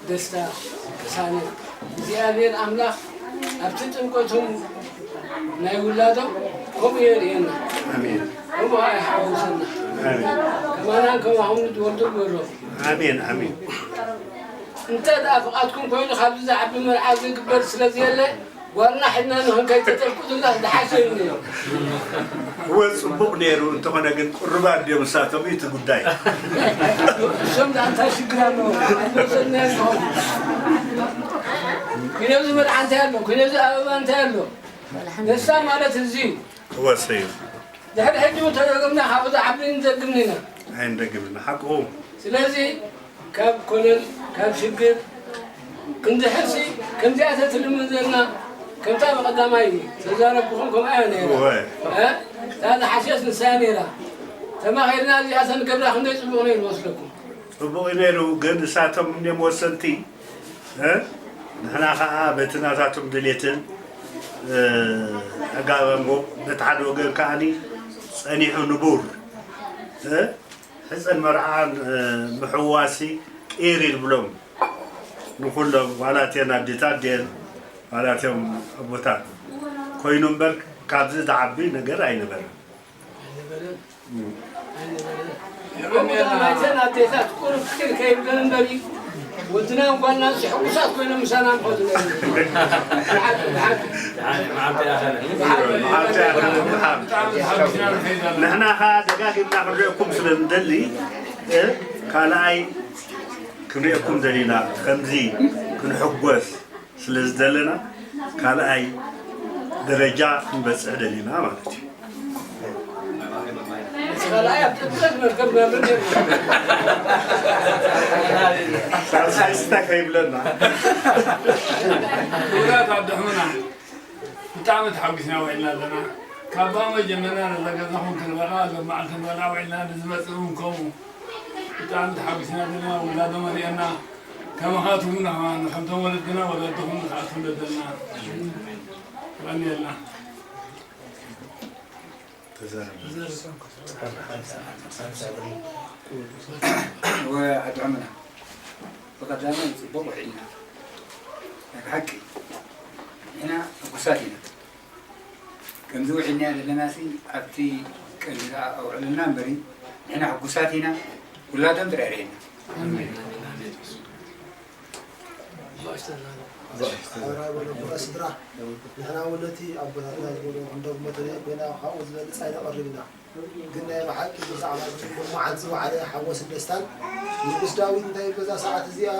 ደስታ ቅሳነት እግዚኣብሔር ኣምላኽ ኣብቲ ጥምቀቶም ናይ ውላዶም ከምኡ የርእየና። ኣሜን። ከምኡ ይሓውሰና። ኣሜን። ከማናን ከማኹም ንትወልዱ ግበሮ። ኣሜን፣ ኣሜን። እንተ ደኣ ፍቓድኩም ኮይኑ ካብዚ ዝዓቢ መርዓ ዝግበር ስለ ዘየለ ጓልና ሒዝና ንኽንከይድ ተተፍቅዱልና ዝሓሸ እዩ ነይሩ። እወ፣ ጽቡቕ ነይሩ። እንተኾነ ግን ቅሩባት ድዮም ንሳቶም እዩ እቲ ጉዳይ። እሶም ደኣ እንታይ ሽግር ኣለዎ? ኣይወሰድናዮ ኣለኹም። ኩነዚ መርዓ እንታይ ኣሎ? ኩነዚ ኣበባ እንታይ ኣሎ? ደስታ ማለት እዚ እዩ። እወ፣ እሰይ እዩ። ድሕሪ ሕጂ እውን ተደገምና ካብኡ ዝዓቢ ንደግም ኢና። ኣይንደግምን፣ ሓቅኹም። ስለዚ ካብ ኮለል፣ ካብ ሽግር ክንድሕርሲ ከምዚኣ ተትልምን ዘለና ከምታ ብቐዳማይ ተዛረብኩኹም ከምኣ እያ ነይራ። እወ። እ? እታ ዝሓሸት ንሳ እያ ነይራ። ተማኺርና እዚኣ ተንገብራ ክንደይ ጽቡቕ ነይሩ መስለኩም? ጽቡቕ እዩ ነይሩ፣ ግን ንሳቶም እዮም ወሰንቲ። እ? ንሕና ኸኣ በቲ ናታቶም ድሌትን፣ እ፣ ኣጋበሞ በቲ ሓደ ወገን ከኣኒ ጸኒሑ ንቡር፣ እ? ሕጸን መርዓን፣ እ፣ ምሕዋሲ ቂር ይብሎም ንኹሎም ዋላትየን ኣዴታት ድየን ዋላትዮም ኣቦታት ኮይኑ እምበር ካብዚ ዝዓቢ ነገር ኣይነበረን። ኣይነበረን። እም። ኣይነበረን። የቐንየልና። ናይተን ኣዴታት ቁሩብ ቂር ከይብለን እምበሪ ወድናን ጓልናን ሕጉሳት ኮይኖም ምሳና ምኸዱ ነይሮም። ብሓቂ፣ ብሓቂ። ንሕና ኸኣ ደጋጊምና ክንሪአኩም ስለ ንደሊ፣ እ፣ ካልኣይ ክንሪአኩም ደሊና፣ ከምዚ ክንሕጎስ ስለ ዝደለና፣ ካልኣይ ደረጃ ክንበጽሕ ደሊና ማለት እዩ። ካልኣይ ኣብ ጥምቀት መርከብ መርምር ነይሩ። ሳልሳይ ስታ ከይብለና። ክቡራት ኣድሕሙና፣ ብጣዕሚ ተሓጒስና ውዒልና ኣለና። ካብ ባሞ ጀመርና ነዛ ገዛኹም ክንበላ፣ ሎም መዓልቲ ንበላ ውዒልና፣ ንዝመጽእ እውን ከምኡ። ብጣዕሚ ተሓጒስና ዘለና፣ ውላዶም ኣርእየና። ከማኻትኩም ንኻ-፣ ንከምቶም ወለድና ወለድኹም ንኽኣትኩም ደደልና። የቐንየልና። ተዛረብ። ወ-፣ ኣድሕሙና። ብቐዳማይ ጽቡቕ ውዒልና። ናይ ብሓቂ ንሕና ሕጉሳት ኢና። ከምዚ ውዒልና ዘለናሲ ኣብቲ ቀንዲ ደኣ ኣውዕለና እምበሪ ንሕና ሕጉሳት ኢና። ውላዶም ጥራይ ርእየና። ሓበራዊ በሎ፣ ክቡራት ስድራ፣ ንሕና እውን ነቲ ኣቦታትና ዝበልዎ ክንደግሞ ተደይ ኮይና ካብኡ ዝበልጽ ኣይነቐርብ ኢና። ግን ናይ ብሓቂ ብዛዕባ እዚ መዓልቲ ዝወዓለ ሓጎስን ደስታን ንጉስ ዳዊት እንታይ በዛ ሰዓት እዚኣ፣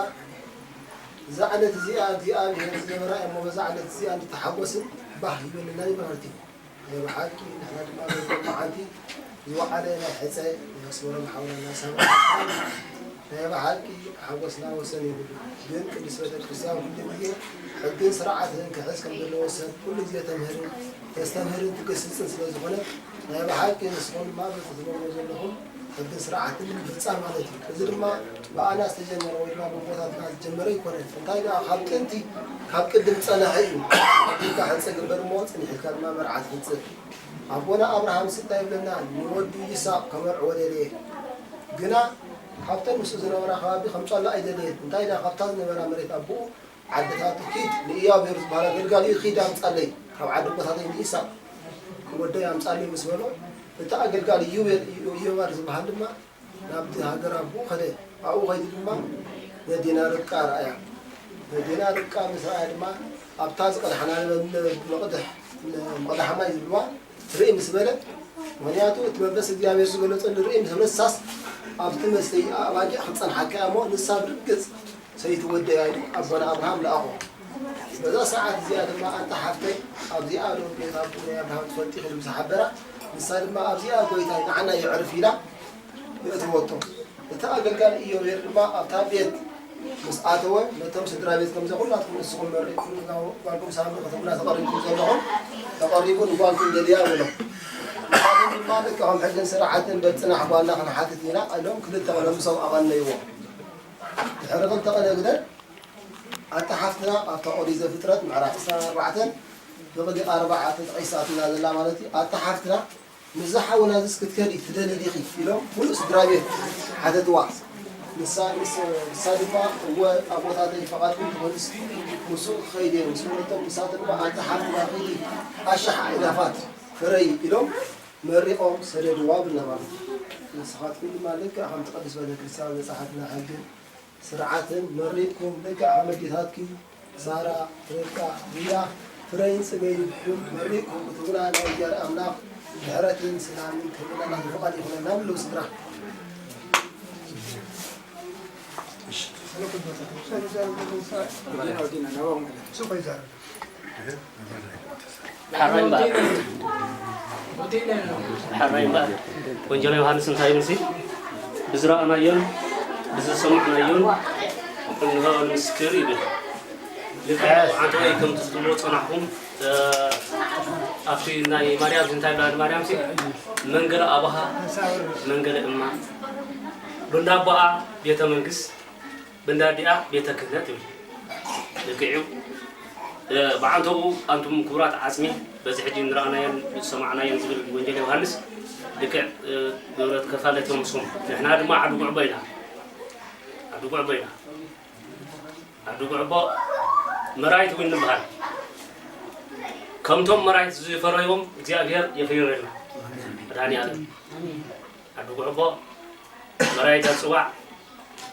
እዛ ዕለት እዚኣ እግዚኣብሔር ዝገበራ እሞ በዛ ዕለት እዚኣ እንተሓጎስን ባህ ይበለና እዩ ማለት እዩ። ናይ ብሓቂ ንሕና ድማ በዚ መዓልቲ ዝወዓለ ናይ ሕፀ ናይ ኣስመሮም ሓውና እናሰማዕና ናይ ብሓቂ ሓጎስና ወሰን የብሉን። ግን ቅድስት ቤተክርስትያን ኩሉ ግዜ ሕግን ስርዓትን ክሕዝ ከም ዘለዎ ሰብ ኩሉ ግዜ ተምህርን ተስተምህርን ትገስጽን ስለ ዝኾነት ናይ ብሓቂ ንስኹም ድማ በቲ ትገብርዎ ዘለኹም ሕግን ስርዓትን ምፍጻም ማለት እዩ። እዚ ድማ ብኣና ዝተጀመረ ወይ ድማ ብኣቦታትና ዝጀመረ ኣይኮነን። እንታይ ደኣ ካብ ጥንቲ ካብ ቅድም ዝጸንሐ እዩ። ኢልካ ሕጸ ግበር እሞ ጽኒሕ ኢልካ ድማ መርዓ ትፍጽም። ኣቦና ኣብርሃምስ እንታይ ይብለና? ንወዱ ይስሐቅ ከመርዕዎ ደለየ። ግና ካብተን ምስኡ ዝነበራ ከባቢ ከምጽኣሉ ኣይደለየን። እንታይ ደኣ ካብታ ዝነበራ መሬት ኣቦኡ ዓድታቱ ኪድ ንኢያቤር ዝበሃል ኣገልጋሊኡ ኪድ ኣምጻለይ ካብ ዓዲ ኣቦታተይ ንይስሐቅ ወደይ ኣምጻለይ ምስ በሎ፣ እቲ ኣገልጋሊ ኢዮቤር ዝበሃል ድማ ናብቲ ሃገር ኣቦኡ ከደ። ኣብኡ ከይዱ ድማ ነዴና ርብቃ ረኣያ። ነዴና ርብቃ ምስ ረኣያ ድማ ኣብታ ዝቐድሓና መቕድሕ፣ መቕድሓ ማይ ዝብልዋ ርኢ ምስ በለ፣ ምኽንያቱ እቲ መንፈስ እግዚኣብሔር ዝገለጸሉ ርኢ ምስ በለ፣ ንሳስ ኣብቲ መስተዪ ኣባጊዕ ክትጸንሓካ እያ እሞ ንሳ ብርግጽ ሰይቲ ወደያ ኢሉ ኣቦና ኣብርሃም ለኣኾ። በዛ ሰዓት እዚኣ ድማ ኣንታ ሓፍተይ ኣብዚኣ ዶ ቤት ኣቦ ናይ ኣብርሃም ትፈልጢ ኢሉ ምስ ሓበራ፣ ንሳ ድማ ኣብዚኣ ጎይታይ ንዓና የዕርፍ ኢላ የእትወቶ። እቲ ኣገልጋሊ ኢዮቤር ድማ ኣብታ ቤት ምስ ኣተወ ነቶም ስድራ ቤት ከምዚ ኩላትኩም ንስኹም መሪቕኩም ጓልኩም ሳምሪ ከተብላ ተቐሪብኩም ዘለኹም ተቐሪቡ ንጓልኩም ደልያ በሎም። ንሳቶም ድማ ደቂ ከም ሕግን ስርዓትን በጽናሕ ጓልና ክንሓትት ኢና ኣሎም ክልተ ቀለም ሰብኣቕ ኣነይዎ። ድሕሪ ክልተ ቀነ ግደን ኣታ ሓፍትና ኣብታ ኦሪት ዘፍጥረት ምዕራፍ ዕስራን ኣርባዕተን ብቕዲ ኣርባዓ ተጠቒሳትና ዘላ ማለት እዩ። ኣታ ሓፍትና ምስዚ ሓውና እዚስ ክትከዲ ትደሊ ዲኺ? ኢሎም ምሉእ ስድራ ቤት ሓተትዋ። ንሳ፣ ንስ-፣ ንሳ ድማ፣ እወ ኣቦታተይ፣ ፈቓድኩም እንተኾይኑስ ምስኡ ክኸይድ እየ። ምስ በለቶም፣ ንሳቶም ድማ ኣንታ ሓፍትና ኺዲ ኣሽሓት ኣእላፋት ፍረዪ ኢሎም መሪቖም ሰደድዋ ብልና ማለት እዩ። ንስኻትኩም ድማ ልክዕ ከምቲ ቅድስት ቤተክርስትያን ዘጽሓትና ሕግን ስርዓትን መሪቕኩም፣ ልክዕ ከም ኣዴታትኪ ሳራ፣ ርብቃ፣ ሊያ፣ ፍረይን ጽገይን ብሕልም መሪቕኩም ክትህቡና ናይ እግዚኣብሔር ኣምላኽ ምሕረትን ሰላምን ክህበና ናቱ ፍቓድ ይኹነልና። ብሉ ስድራ። ሓራይ እምበኣር፣ ሓራይ እምበኣር፣ ወንጌል ዮሃንስ እንታይ ይብል ሲ? ብዝረኣናዮን ብዝሰማዕናዮን እንሆ ምስክር ይብል። ልክዕ ኣንተ ወይ ከምቲ ትብልዎ ጸናሕኩም፣ እ፣ ኣብቲ ናይ ማርያም እንታይ ብላ ማርያም ሲ? መንገለ ኣቡሃ መንገለ እማ፣ ብንዳ ኣቦኣ ቤተ መንግስት፣ ብንዳ ኣዲኣ ቤተ ክህነት ይብል። ልክዕ እዩ። እ፣ ብዓንተኡ ኣንቱም ክቡራት ዓጽሚ፣ በዚ ሕጂ ንረኣናዮን ዝሰማዕናዮን ዝብል ወንጌል ዮሃንስ ልክዕ፣ እ፣ ግብረ ተካፋለቲ እዮም ንስኹም። ንሕና ድማ ዓዲ ጉዕቦ ኢና። ዓዲ ጉዕቦ ኢና። ዓዲ ጉዕቦ መራይት እውን ንበሃል። ከምቶም መራይት ዝፈረይዎም እግዚኣብሔር የፍርየልና። መድኃኔ ዓለም። ዓዲ ጉዕቦ መራይት ኣጽዋዕ፣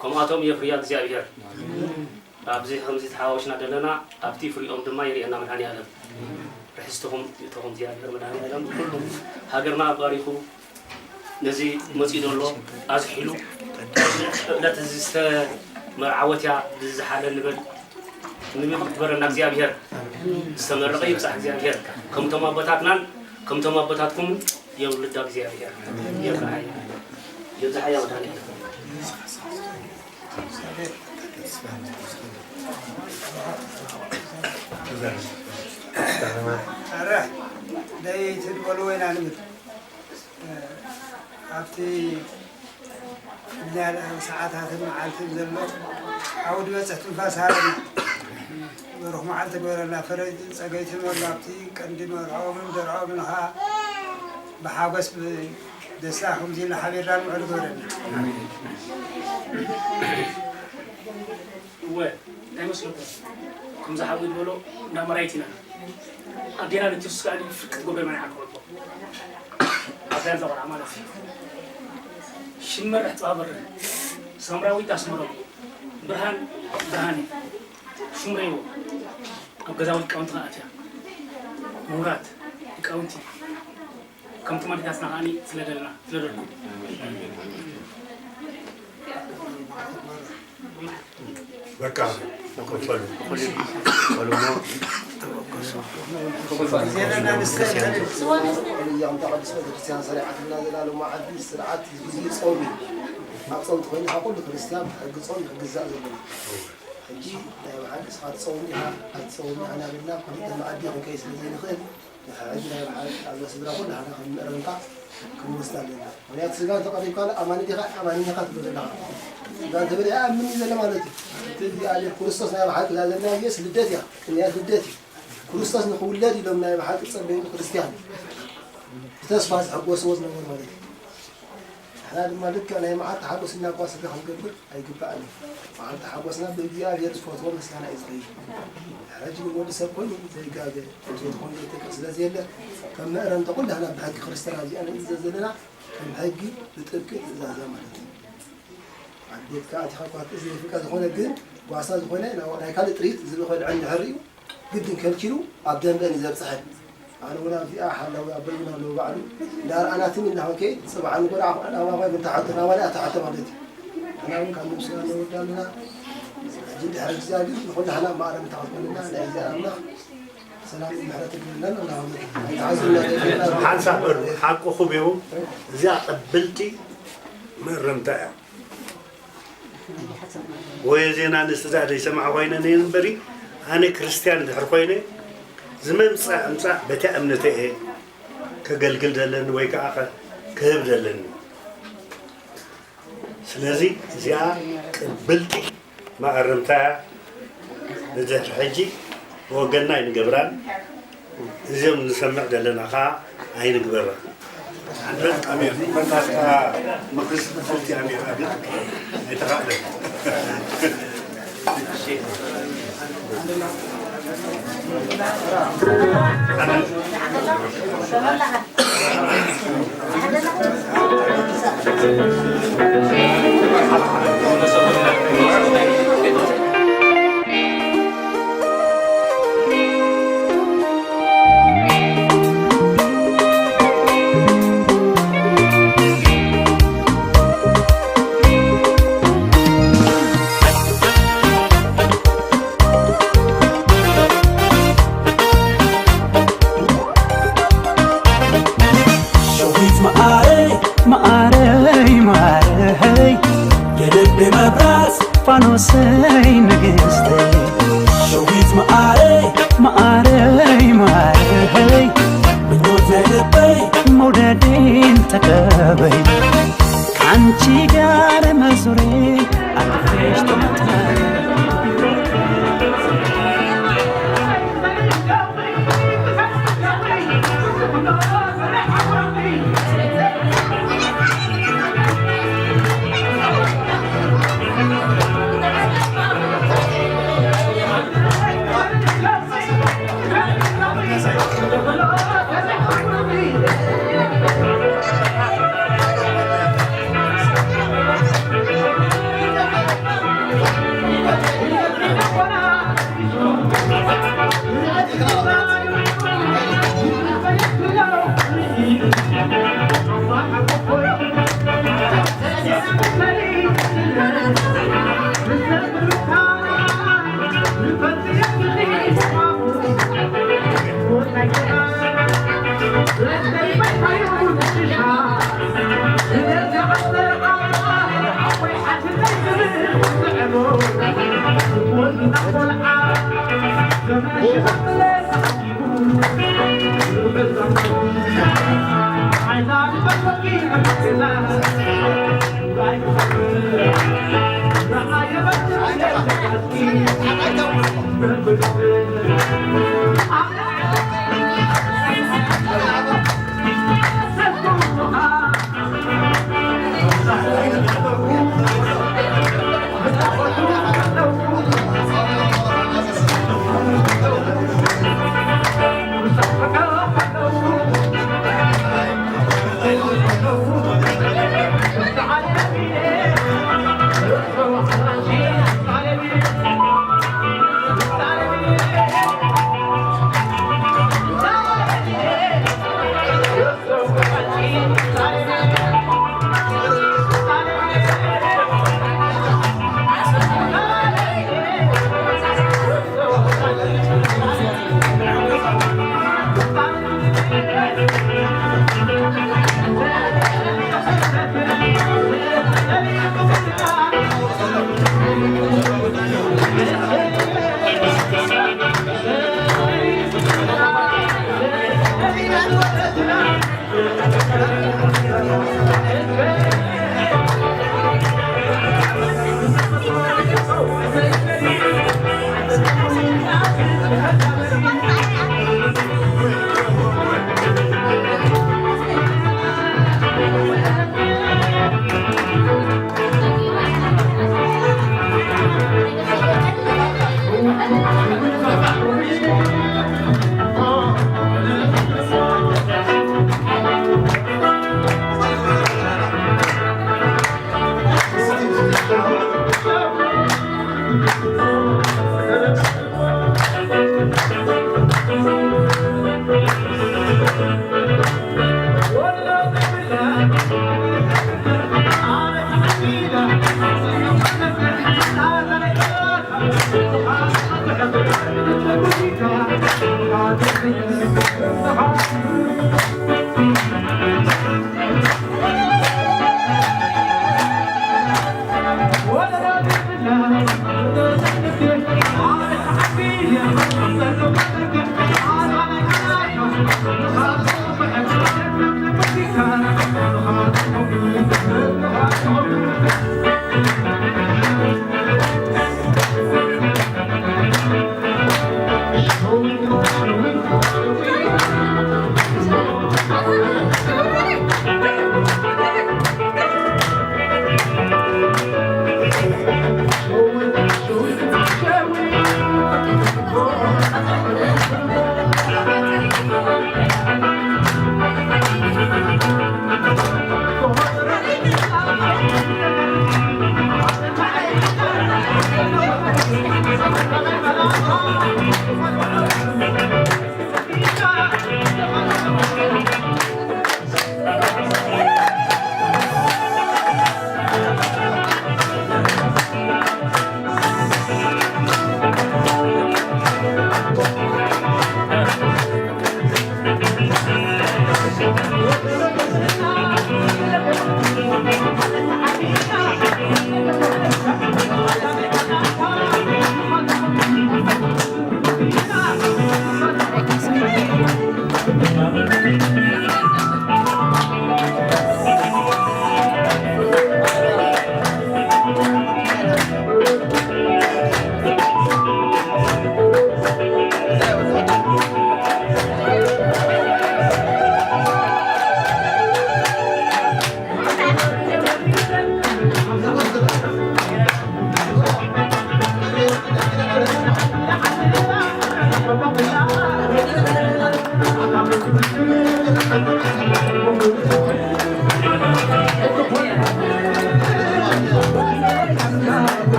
ከምኣቶም የፍርያ እግዚኣብሔር። ኣብዚ ከምዚ ተሓዋዊስና ዘለና፣ ኣብቲ ፍሪኦም ድማ የርእየና መድኃኔ ዓለም። ርሕስትኹም ይእተኹም እግዚኣብሔር መድኃኔ ዓለም። ኩሉ ሃገርና ባሪኹ፣ ነዚ መጺኡ ዘሎ ኣዝሒሉ፣ ዕለት እዚ ዝተመርዓወት እያ፣ ዝሓለ ንበል። ንብል ይግበረና እግዚኣብሔር። ዝተመረቐ ይብጻሕ እግዚኣብሔር። ከምቶም ኣቦታትናን ከምቶም ኣቦታትኩምን የውልዳ እግዚኣብሔር። የብርሃ፣ የብዝሓ፣ የውዳን። ኣረ፣ ደይ ትድበሉ ወይና ንብል። ኣብቲ ፍልልያ ሰዓታትን መዓልትን ዘሎ፣ ኣብኡ ድበጽሕ ትንፋስ ሃበና። በሩኽ መዓልቲ ግበረልና፣ ፈረጅ ጸገይትን ወላ ኣብቲ ቀንዲ መርዖምን ደርዖምን ኸኣ ብሓጎስ ብደስታ ከምዚ ኢልና ሓቢርና ንውዕል ግበረልና። እወ፣ እንታይ መስለኩም? ከምዚ ሓወይ ዝበሎ እንዳ መራይት ኢና። ኣዴና ነቲ ስጋኣሊ ፍርቂ ትገብረ ማይ ዓርኩ እኮ። ኣዳን ተቆልዓ ማለት እዩ። ሽመር ኣሕጽባ በርህ። ሳምራዊት ኣስመሮም። ብርሃን ብርሃን እዩ። ሽምረይዎ። ኣብ ገዛውቲ ሊቃውንቲ ከኣ ኣትያ። ምሁራት፣ ሊቃውንቲ። ከምቲ መዲታትና ከኣ ስለ ደልና፣ ስለ ደልኩም። በቃ፣ ክፈሉ። ክፈሉ እሞ። እያ፣ ከምታ ቅድስት ቤተክርስትያን ሰሪዓትና ዘላ ሎማዓንቲ ስርዓት ግዜ ጾም እዩ። ኣብ ጾም ተኾይኑ፣ ካብ ኩሉ ክርስትያን ሕጊ ጾም ክግዛእ ዘለዎ። ሕጂ ናይ ብሓቂ ንስኻ ትጸውም ኢኻ፣ ኣይትጸውም ኢኻ እናበልና፣ ክልተ መኣዲ ክንከይድ ስለ ዘይንኽእል፣ ሕጂ ናይ ብሓቂ ኣብዛ ስድራ ኩላህና ከም መእረምታ ክንወስዳ ኣለና። ምኽንያቱ ስጋ እንተቐሪብካ፣ ኣማኒ ዲኻ፣ ኣማኒ ኢኻ ትብሎ ዘለኻ። ስጋ እንተበለ ኣይኣምን እዩ ዘሎ ማለት እዩ። እቲ እግዚኣብሔር ክርስቶስ ናይ ብሓቂ እዛ ዘለና ኢየሱስ ልደት እያ፣ ቅንያት ልደት እዩ። ክርስቶስ ንኽውለድ ኢሎም ናይ ብሓቂ ጸበዩ ክርስትያን ብተስፋ ዝሕጎስዎ ዝነበሩ ማለት እዩ። ንሕና ድማ ልክዕ ናይ መዓልቲ ሓጎስ እና እኳ ስጋ ክንገብር ኣይግባእን እዩ። መዓልቲ ሓጎስና ብእግዚኣብሔር ዝፈትዎ ምስጋና እዩ ዝኸይድ። ሕጂ ግን ወዲ ሰብ ኮይኑ ዘይጋገ፣ ፍትወት ኮይኑ ዘይተክእ ስለ ዘየለ፣ ከም መእረምታ ኩላህና ብሕጊ ክርስትና እዚኣ ንእዝዘ ዘለና፣ ከም ሕጊ ብጥብቂ ትእዛዛ ማለት እዩ። ኣብ ቤትካ ኣቲኻ እኳ ትእዝዝ ይፍቀድ፣ ዝኾነ ግን ጓሳ ዝኾነ ናይ ካልእ ጥሪት ዝብኢ ከልዕል እንድሕር እዩ፣ ግድን ከልኪሉ ኣብ ደንበ ንዘብጽሐን። ኣነ እውን ኣብዚኣ ሓላዊ ኣቦይ እውን ኣለዉ ባዕሉ። እንዳ ረኣናትኒ እንዳ ኾንከይ ጽባሕ ንጎዳ ኣኹ ዕላማ ኾይ ብንታ ሓቶ ናባና ኣታ ሓቶ ማለት እዩ። ኣና እውን ካብ ነብስና ነወዳ ኣለና። ሕጂ ድሕሪ እግዚኣብሔር ንኹላህና ማዕረ ምታኸትኮንና ናይ እግዚኣብሔር ኣምላኽ ሰላም ምሕረት ይግበረልና። ኣና እውን ኣይተዓዝና ዘይብልና ሓንሳብ በሉ፣ ሓቁኹም እዩ። እዚኣ ቅብልቲ መእረምታ እያ። ወይ ዜና ንስዛ ዘይሰማዕ ኮይነ ነይን እምበሪ፣ ኣነ ክርስትያን ድሕር ኮይነ፣ ዝመምጻእ ኣምጻእ በቲ እምነተ እየ ከገልግል ዘለኒ ወይ ከዓ ከ-፣ ክህብ ዘለኒ። ስለዚ እዚኣ ቅብልቲ መኣረምታ እያ። ንድሕሪ ሕጂ ብወገንና ኣይንገብራን። እዚኦም ንሰምዕ ዘለና ከዓ ኣይንግበራ። ሓንበት ኣሜር መርዳእታ ምኽሪ ስብሕቲ ኣሜር ኣቤት ኣይተኻእለን። ሸዊት መዓረይ መዓረይ መዓረይ የልቤ መብራት ፋኖሰይ ንግስተይ ሸዊት መዓረይ መዓረይ መዓረይ ምኞት ናይ ልበይ መውደዴን ተቀበይ ካንቺ ጋር መዞሬ አትፍሬሽ ተመትመ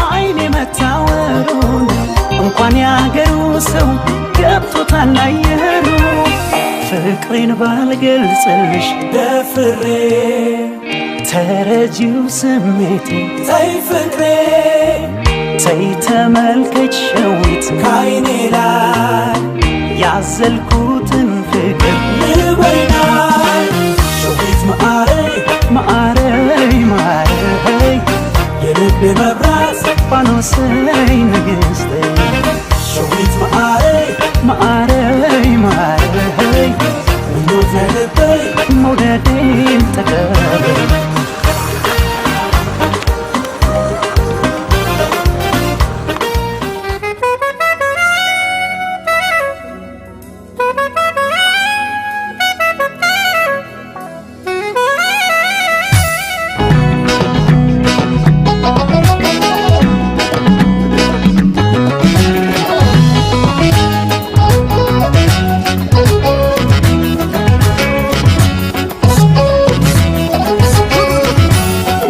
ዓይኔ መታወሩን እንኳን ያገሩ ሰው ገብቶታል አየሩ። ፍቅሬን ባልገልጽልሽ ደፍሬ ተረጂው ስሜቴ ተይ ፍቅሬ ተይ ተመልከች ሸዊት ካይኔ ላይ ያዘልኩትን ፍቅር ልበይና ሸዊት ማአረይ ማአረይ ማአረይ የልቤ መብራት ፋኖሰይ ንግስተይ ሸዊት ማአረይ ማአረይ ማአረይ ምኞት ናይ ልበይ መውደዴን ተቀበል።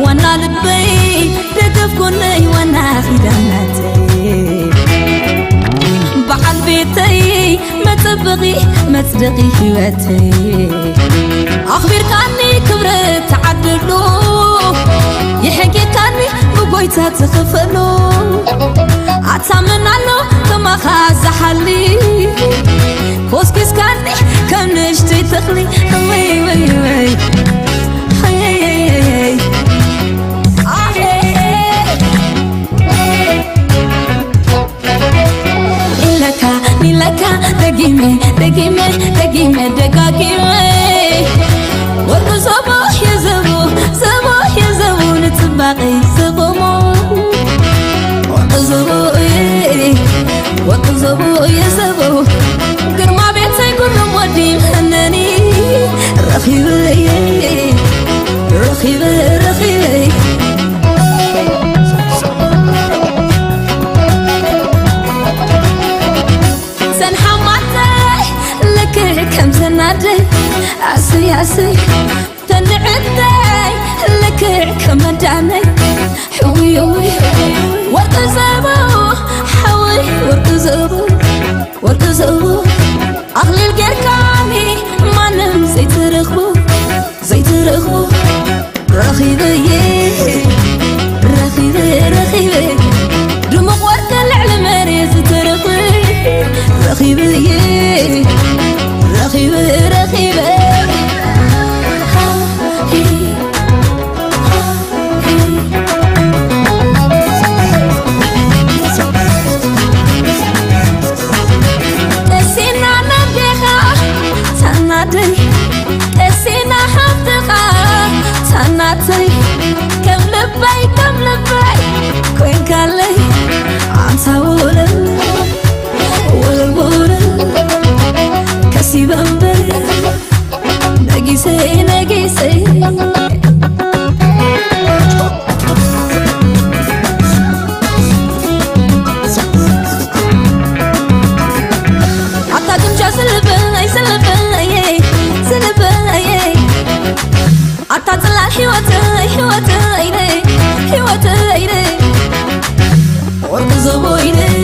ዋና ልበይ ደገፍ ጎነይ ዋና ኺዳነተይ በዓል ቤተይ መጸበቒ መጽደቒ ህይወተይ ኣኽቢርካኒ ክብረት ተዓደሎ የሕንቂካኒ ብጎይታ ትኽፈሎ ኣታምን ኣሎ ከማኻ ዝሓሊ ኮስኪስካኒ ከም ንእሽተይ ተኽሊ ወይ ወይ ወይ ኢለካ ኢለካ ደጊመ ደጊመ ደጊመ ደጋጊመ ወርቂ ዘቦ የዘቦ ዘቦ የዘቦ ንጽባቐይ ዘቆሞ ወርቂ ዘቦ ወርቂ ዘቦ የዘቦ ግርማ ቤተይ ጉርም ወዲ ምህነኒ ረኺበይ ረኺበ ረኺበይ ሰን ሓማተይ ልክዕ ከም ሰናደይ ኣስይ ኣስይ ተንዕደይ ልክዕ ከም መዳነይ ሕውይ ሕውይ ወርቂ ዘቦ ሓወይ ወርቂ ዘቦ ወርቂ ዘቦ ኣኽሊል ጌርካኒ ማንም ዘይትረኽቦ ዘይትረኽቦ ረኺበ ረኺበ ድሙቕ ወርቂ ልዕሊ መሬት ዝተረኽበ ረኺበ ረኺበ ረኺበ ቀሲና ነዴኻ ሳናደይ ቀሲና ሓፍትኻ ሳናተይ ከም ልበይ ከም ልበይ ኮይንካለይ ኣንታ ወለል ወለል ወለል ከሲበ እምበር ነጊሰይ ነጊሰይ ኣታ ግምጃ ዝልበይ ዝልበይ ዝልበይ ኣታ ጽላል ህይወተይ ህይወተይ ነይ ህይወተይ ነይ ወርቂ ዞቦይ ነይ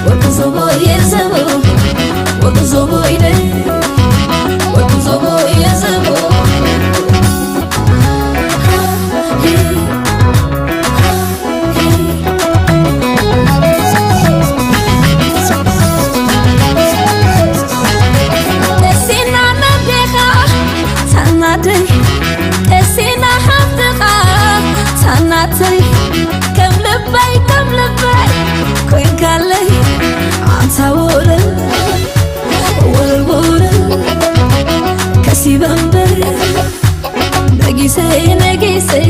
ወርቂ ዞቦይ የዘቦ ወርቂ ዞቦይ ነይ ወርቂ ዞቦይ የዘቦ ቀሲና ነዴኻ ሳናደይ ቀሲና ሓፍትኻ ሳናተይ ከም ልበይ ከም ልበይ ኮይንካለይ ኣንታ ወለል ወለል ወለል ከሲበ እምበር ነጊሰይ ነጊሰይ